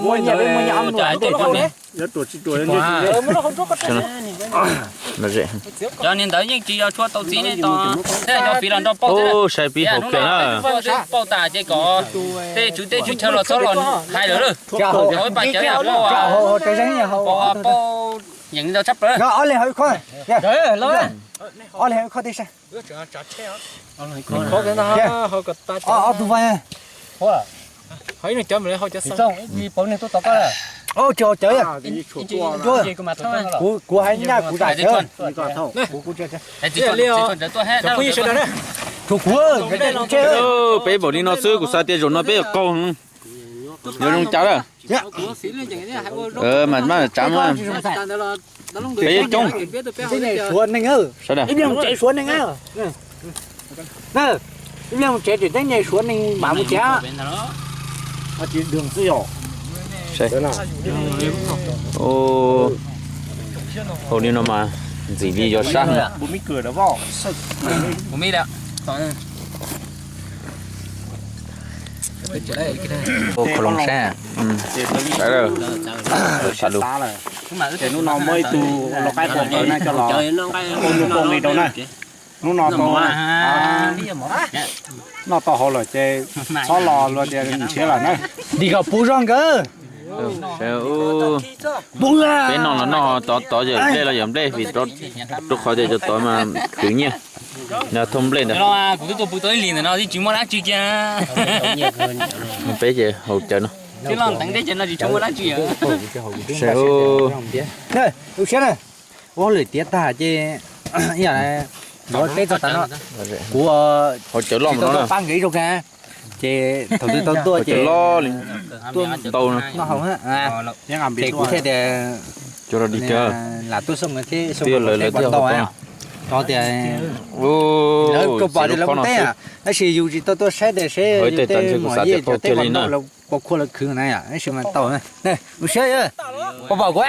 muaj nyiaj peb muaj nyiaj ob nus. Cov niag ntawd yeej tsis yog tshuav tau txiv ne, tos thiab cov fiv los nrog pauj thiab. Saib pib haus kiag na. Pauj tas ces kom tej tswv teb tswv chaw los txhob los hais lawm lawm. Haus ib pas cawv yam pauj, pauj yeem ntau tshaj plaws. Ob leeg haus ib qho, ob leeg haus ib qho tej saib. Ob tug vaj. Tsis haus cawv, kuv hais nyaj kuv zam cawv. Tshuav kuv, peb npaum li no xwb kuv xav tias zaum no peb yuav qaug. Yuav zoo cas lawm? Mas maj tsav mas. Peb yuav coob. Sawv daws, ib pliag mus tsev suav neeg, ib pliag mus tsev tseem teeb nyem suav neeg mam mus tsev. Haus li no mas ntxim li yog sab. Khaus loos saib. Sawv daws, ces hnub no muaj ib tug lau qaib quav qawv na coj los ua nplooj li rau na. Hnub no tau noj tau haus lawm ces txhob los luag tias nrhiav lawm na. Dim kom puv zog nkawd. Peb noj los noj, tov tov yawm nplej los yawm nplej vim rau qhov tias cov tod mas khwv nyiaj. Nyob thoob nplej ntawd. Kuv twb tuaj pw tau ib hlis ntawm no twb tsis muaj dab tsi kiag. Peb ces haus cawv no. Lub siab na, ua hauj lwm tiav tag ces ib yam li peb txog tav no, kuv haus cawv loj tsis tau no pab nkawd ib zaug kag, ces thaum twg tau tuaj ces tuaj noj haus na, ces kuv thiaj tias lam tuaj xoo thiab xoo lawv thiaj ntau. Rau tias lawv kawg pom tias lawv mus teb, tab sis yus tsis tau tuaj saib tias seb yus tej muam yij cov teb pom ntau lawv puas khua lawv khwv na, tab sis mas tau. Lub siab, puas pom kuv?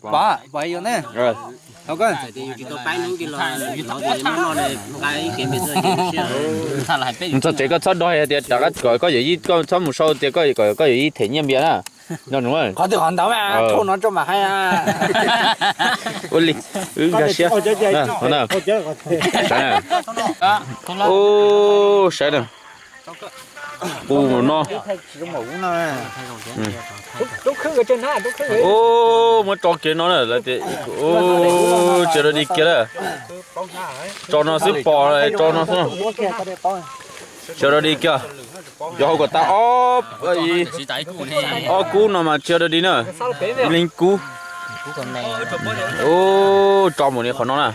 Pom, pom yus na. Txog tsev koj txhob dag hais tias rov qab kom koj yawm yij, koj txhob mus sau tias koj kom koj yawm yij them nyiaj npias na. Qhov twg qhov ntawd mas thauj no tso mam hais. Ua li, wb nkag siab. Ub, saib na. Qus no. Ub, muab tso kiag no na, lawv tias, ub, tsis rau di kiag na. Tso no xwb pom, tso no xwb. Tsis rau di kiag. Yog hauv kom tag ob, ob kub no mas tsis rau di na. Ib leeg kub. Ub, tso mus li qhov no na.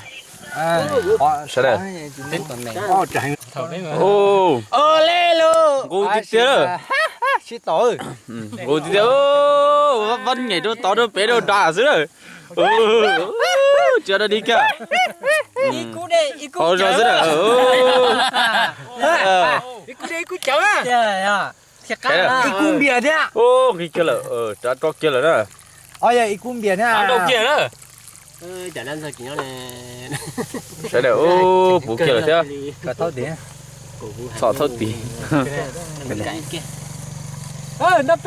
Sawv daws. Nqus tiag tiag. Nqus tiag tiag. Vab nyem rau tod rau pem rau nrad xwb na. Tsis rau di kiag. Hauv zog xwb na. Ib kub npias thiab. Nqis kiag lawm, rov rau kiag lawm na. Ib kub npias thiab. Sawv daws, ub, puv kiag lawm thiab. Txhom thaub tim. Rau tus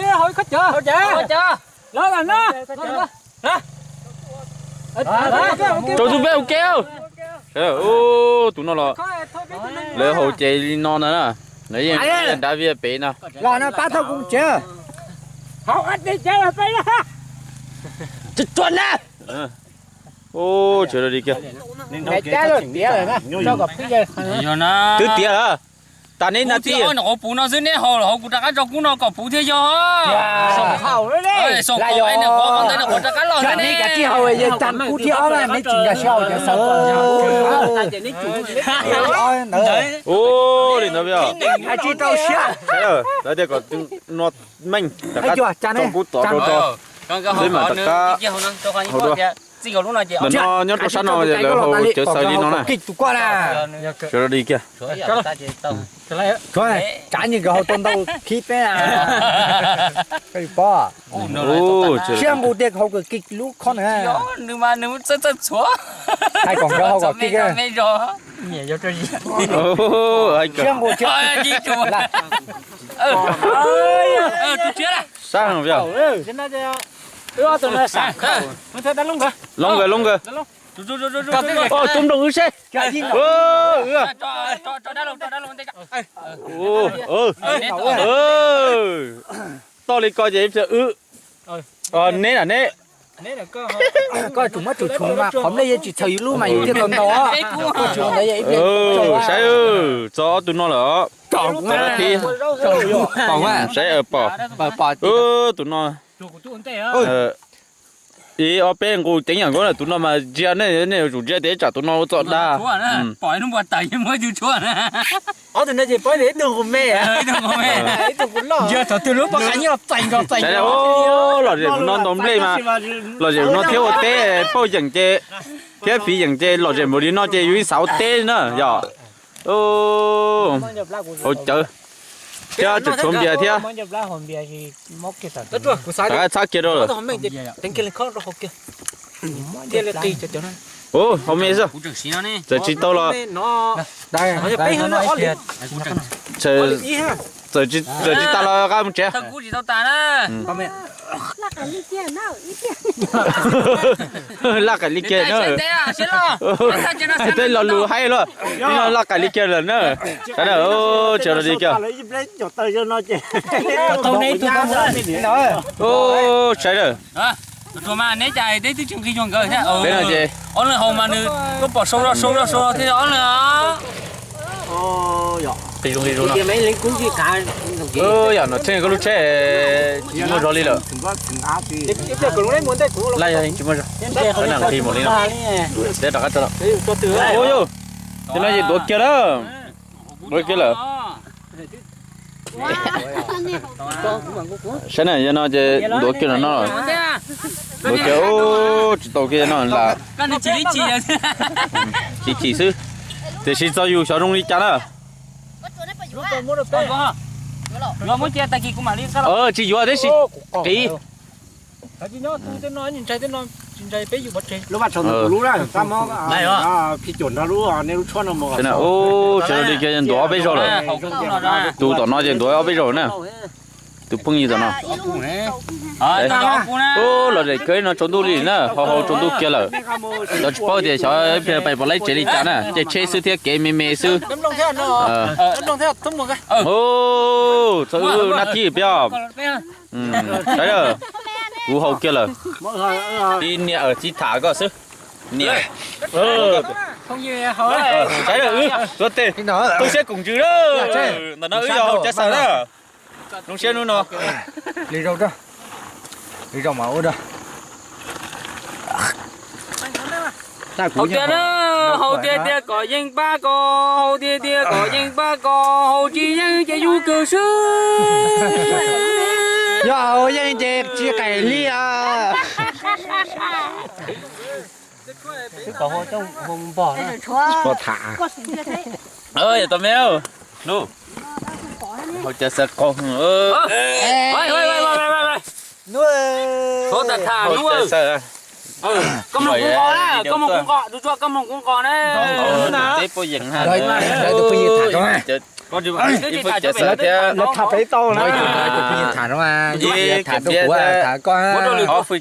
peb hauv kev. Ub, tus no los lawv haus ces li no ntag na. Nrad viaj pem no. Los no pab thauj kuv tsev. Tsuag na. Ub, tsev li kiag. Twb tiav lawm. Tas neb na tij. Puv no xwb neb haus los hauv kuv rov qab tso kub no kom puv thiaj yog. Ua li ntawd peb, lawv tias kom no meej rov qab tso kub tod rau rau, peb mam rov qab hau dua. Ntawm no nyob rau sab no lawv haus cawv xaws li no na. Sawv daws li kiag. Tsav nkawd haus tau ntau khib peb. Peb pob. Siab nqus tias haus kawg kiag lub khob na. Hais kom nkawd haus kom kiag. Siab nqus. Sab heev. Loo nkawd, loo nkawd. Tub nplooj wb seb. Toj li ko ces ib pliag wb. Neb na neb. Koj tsum muab tsum tshuav mas qhov nplej yeej tsis txhaws yus lub mas yus thiaj tau ntau. Saib, txog ob tug no lawm os. Saib pom. Tus no. Ib ob peb nqus ceev yam nkaus na, tus no mas ntsia nej, nej yuav tsum ntsia tias tsam tus no ua txoj dag. Lom zem no ntaus nplej mas, lom zem no thiab ua teb pauj yeem ces, thiab fiv yeem ces lom zem npaum li no ces yus ib xav ua teb na yom. Haus cawv thiab tseem tshuav npias thiab. Rov qab txhab kiag rau lawm. Ub, haus me xwb. Txawm tsis tau los, txawm tsis tas los qab mus tsev. Laj qaim li kiag na. Tej lo lus haib luaj. Laj qaim li kiag lawm na. Sawv daws, tsis li kiag. Sawv daws. Peb no ces ob leeg haus mas nws tuaj pom sau zoj sau zoj sau zoj thiab ob leeg. Yam no tsheb koj lub tsheb tsis muaj zog li lawm. Laj yog tsis muaj zog. Qhov no nqhis mus li no. Teb rov qab tso. Ub, yog no ces ntuav kiag lawm. Ntuav kiag lawm. Saib na, yog no ces ntuav kiag no no. Ntuav kiag, ub, tsis tau kiag no lam. Chim chim xwb. Tiam sis txog yus xyov zoo li cas na. Tsis yuav thiab sis qiv. Ub, tsis li kiag ntuav ob peb zaug lawm. Tus tom no ces ntuav ob peb zaug na. Tus phooj ywg tom no. Ub, los zem kawg no tsaus ntuj li na, hau hau tsaus ntuj kiag lawm. Xyov tsis paub tias xyov pais pom laib tsev li cas na, caij tsheb xwb thiab kev me me xwb. Ub, txog wb nab thib peb os. Saib, kuv hau kiag lawm. Tib niag tsis tham koj xwb. Niag, saib, wb tuav tes tu siab koom ntsws na. Ntawm no wb yog hau cawv xaws na. Zoo siab hnub no. Hau tiag na, hau tiag tiag kom yeej pab ko, hau tiag tiag kom yeej pab ko, hau tsis yeej ces yus kawg xwb. Yog hau yeej ces tsis qaim li os. Yog tau me, hau cawv xaws qaug. Koj mloog kuv nqos na, koj mloog kuv nqos, Tsuag Tsuag, koj mloog kuv nqos na. Tus phooj ywg tham thiab, tham rau kuv, tham rau koj.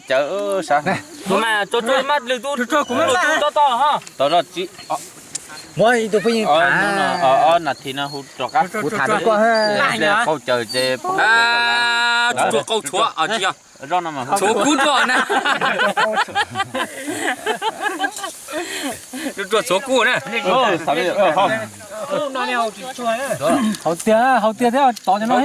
Tus mas Tsuag Tsuag mas lwm tus, Tsuag Tsuag kuv lwm tus tso tau. Muab ib tug phooj ywg tham. Ob nas this no hu rov qab. Kuv tham rau koj. Qaug cawm ces, tsuag qaug tshuav, tsis yog, tshuav kub tshuav na. Tsuag tshuav kub na. Haus tiag, haus tiag thiab, tod cov no.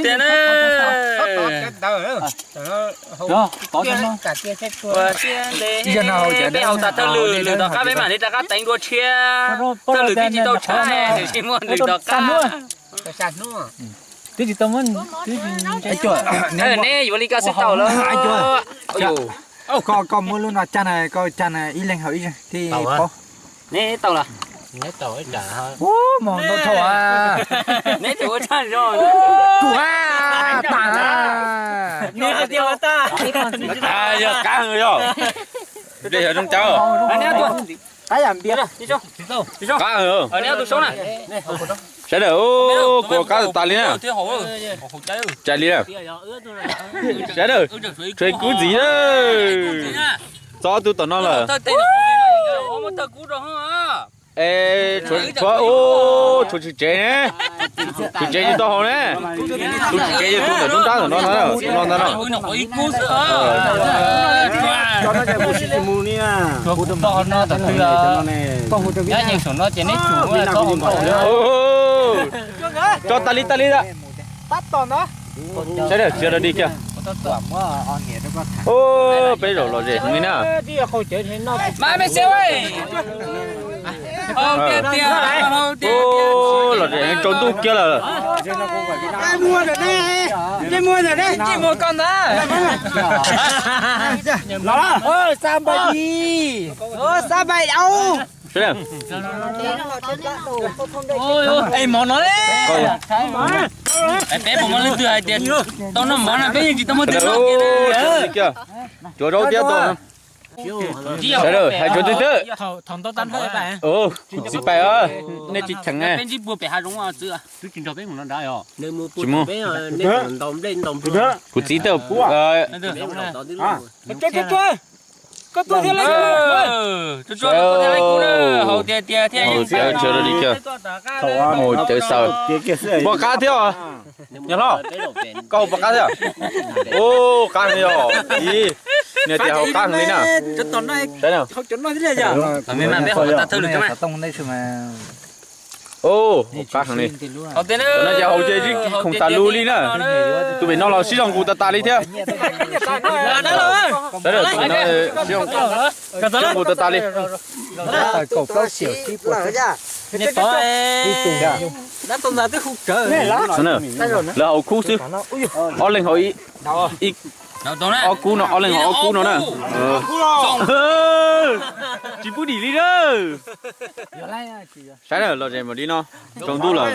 Peb haus tas thawj lwm, lwm tom qab peb mam li rov qab teev dua tshiab. Thawj lwm twb tsis tau tshaj, tiam sis muaj lwm tom qab. Twb tsis tau muab. Neb yuav li koj xwb tau lawm. Koj, koj muab lub no caj na, koj caj na ib leeg haus ib zeeg thiaj paub. Neb tau los? Ub, mos ntau dhau. Neb tseem ua tshaj zog. Kuv tas. Neb tias ua tas. Yog qab heev yog. Nplej yog zoo cawv. Qab yam npias. Qab heev. Sawv daws, kuv qab tas li na. Cais li na. Sawv daws, tshuav kub ntxiv na. Txog ob tug tom no lawm. Es tshuav, tshuav, tshuav tshwm tsev ne. Tshwm tsev tsis tau haus ne. Tus tshwm tsev yog tus ntawm nruab nrab ntawm no, tus no ntag no. Tso tas li tas li. Sawv daws, sawv daws dig kiag. Peb zaum lom zem heev li na. Lom zem heev, tsaus ntuj kiag lawm. Mov no, peb puas muaj leej twg hais tias tau noj mov no peb yeej tsis tau muaj twg noj kiag. Cuav zaub thiab tau. Sawv daws hais tsuav twg twb. Kuv txiv pais, nej tsis cheem ne. Tsis mus. Kuv txiv tawm. Cawv xaws. Pom qab thiab os. Nyab Hlob, koj haus pom qab thiab? Ub, qab heev li os. Ib, nws tias haus qab heev li na. Ub, haus qab heev li. No ces haus ces khoom tas lus li na. Tus pem no los sib zog nqus tas tas li thiab. Sib zog nqus tas tas li. Lawv haus kub xwb. Ob leeg haus ib, ob kub no, ob leeg haus ob kub no na. Tsis pub dim li na. Saib na, lom zem mam li no. Tsaus ntuj lawm.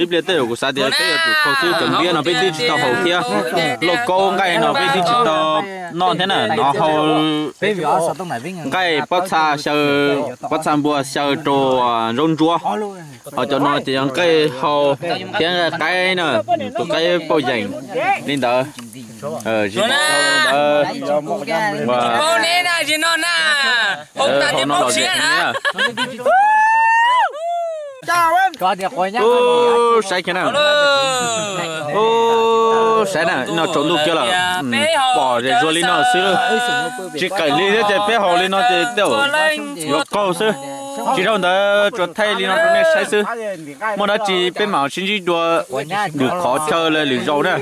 Ib pliag tej zaum kuv xav tias peb yuav tsum khaus xwb, cov npiab no peb twb tsis tau haus thiab. Lauj kaub nqaij no peb twb tsis tau noj thiab na. No haus nqaij pob txha xyaw, pob txha npua xyaw rau zaub ntsuab. Ho cov no ces yog nqaij hau thiab nqaij qaib na, tus qaib pauj yeem li ntawd. Zis ntawd, haus no lom zem heev na. Saib kiag na. Saib na, no tsaus ntuj kiag lawm. Pom zem zuag li no xwb, tsis qees li thiab ces peb haus li no ces tej zaum yuav qaug xwb. Tsis dhau ntawd tsuas thaij li no rau nej saib xwb. Muaj dab tsi peb mam sib ntsib dua lwm qhov chaw lwm zaus na.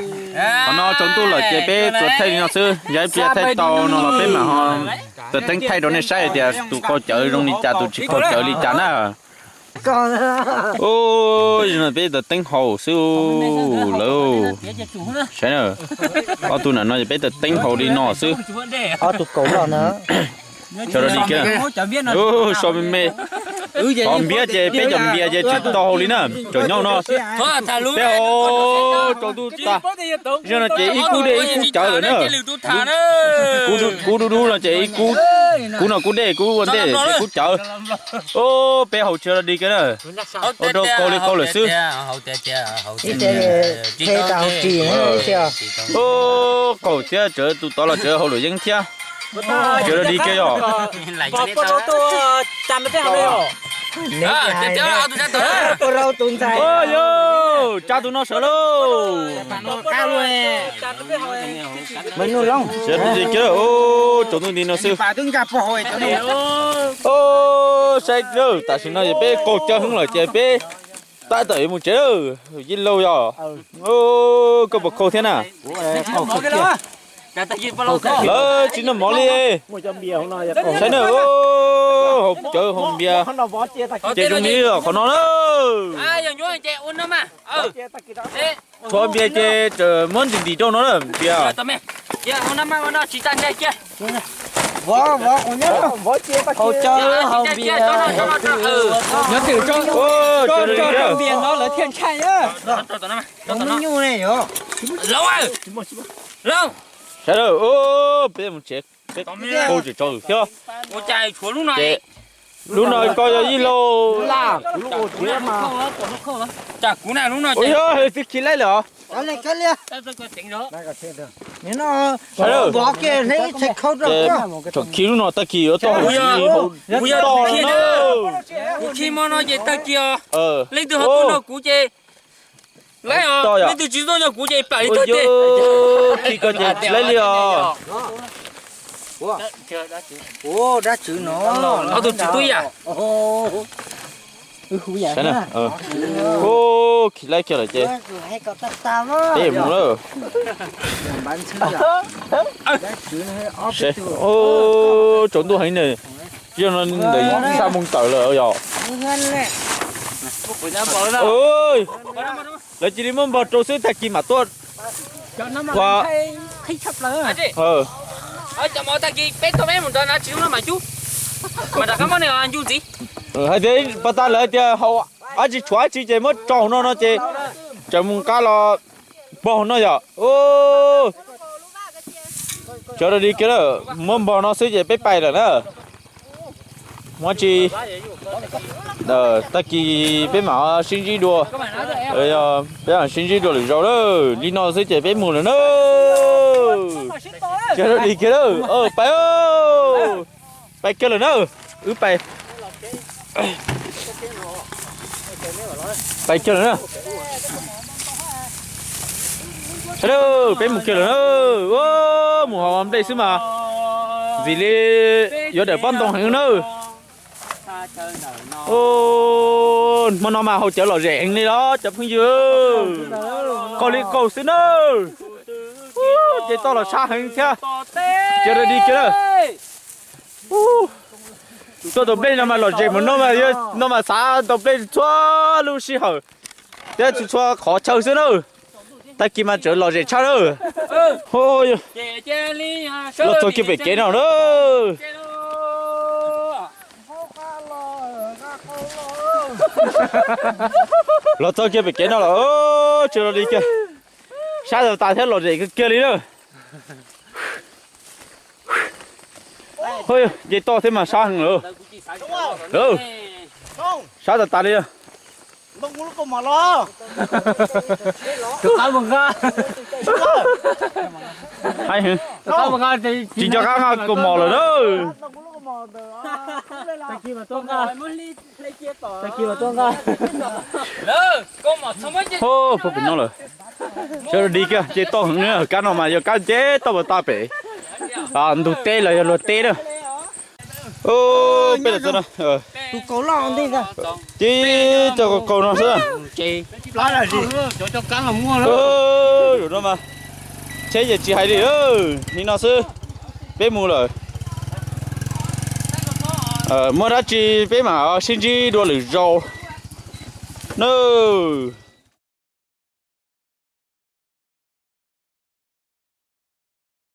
Qhov no tsaus ntuj lawm ces peb tsuas thaij li no xwb, yog ib pliag thaij tau no los peb mam ho tawm teeb thaij rau nej saib hais tias tus qaug cawv zoo li cas, tus tsis qaug cawv li cas na. Ub, peb tawm teeb haus xwb lawm. Saib na, ob tug na no ces peb tawm teeb haus li no xwb. Ob tug kaus loj na. Sawv daws dim kiag. So me me. Cov npiab ces peb cov npias ces tsis tau haus li na. Cov nyob no peb haus tsaus ntuj tag. Zog no ces ib kub dej ib kub cawv lawm na. Kub dub dub no ces ib kub, kub no kub dej, kub ua ntej ces kub cawv. Peb haus tsis sawv daws dim kiag na. Ua rau qaug li qaug lawm xwb. Qaug thiab, tsawv tus tod los tsawv haus luam yeeb thiab. Sawv daws dim kiag yog. Tus rau tus ntxhais. Yog, tsa tus no sawv lauj. Sawv daws kiag, tsaus ntuj nti no xwb. Saib, tam sim no es peb qaug cawv heev lawm ces peb tab tom yuav mus tsev lawm. Yij laug yog, koj puas qaug thiab na? Lawv tsis noj mov li. Saib na, haus cawv haus npias ces zoo li qhov no na. Tshuav npias ces tseem muab ntim ntim rau no na npias. Haus cawv haus npias. Nyob twm tso, tso npias no lawv thiaj ntshai. Sawv daws, peb mus tsev, peb qaug tsis tsaus thiab. Lub no koj yog yij laug Laj. Ua yog twb khi laib lawm os. Sawv daws, tseem khi lub no, tag kis yuav tau haus tsis haus toj no. Kuv khi mo no ces tag kis os. Leej twg ho tuaj nrog kuv ces laib os, leej twg tsis tuaj nrog kuv ces plam li tuag ces. Khi ko ces tsis laib li os. Ob tug tswv tub ib yam. Khi laib kiag lawm ces peb mus lawm. Tsaus ntuj heev na, yog no ntawm sab moos tawm lawm yog. Lawv cia li muab npog rau xwb, tag kis mam tuaj. Hais tias pas tas lawv hais tias haus dab tsi tshuav dab tsi ces muab tso no no ces tseem mus qab los npog no yom. Sawv daws li kiag, muab npog no xwb ces peb pais lawm na. Muab tsi, tag kis peb mam sib ntsib dua. Peb mam sib ntsib dua lwm zaus na. Li no xwb ces peb mus lawm na. Sawv daws li kiag, pais, pais kiag lawm na. Wb pais, pais kiag lawm na. Sawv daws, peb mus kiag lawm na. Mus hauv nplej xwb mas, ntxim li yuav dawm pob ntoo heev na. Hmo no mas haus cawv lom zem heev li los cov phooj ywg. Qaug li qaug xwb na. Ces toj los sab heev thiab. Sawv daws li kiag lawm. Tuaj tau nplej no mas lom zem mus no mas, no mas xav tau nplej txhua lub sij hawm thiab txhua qhov chaw xwb na. Tag kis mas tseem lom zem tshaj na. Los txog kiag pem kev no na. Los txog kiag pem kev no los, tsis los li kiag. Sab tas tas thiab lom zem kiag li na. Nce toj thiab mas sab heev lawm. Sab tas tas li. Tus qab mus nqa. Hais, tsis nco qab nqa kaus mom lawm na. Puag pem no lawm. Sawv daws li kiag, nce toj heev na, kab no mas yog kab nce toj puas tag pem ntug teb los yog luag teb na. Peb los txog no, tib cov kaus kaus no xwb. Zaum no mas tsheb ces tsis hais li, li no xwb, peb mus lawm. Muaj dab tsi peb mam sib ntsib dua lwm zaus nawb.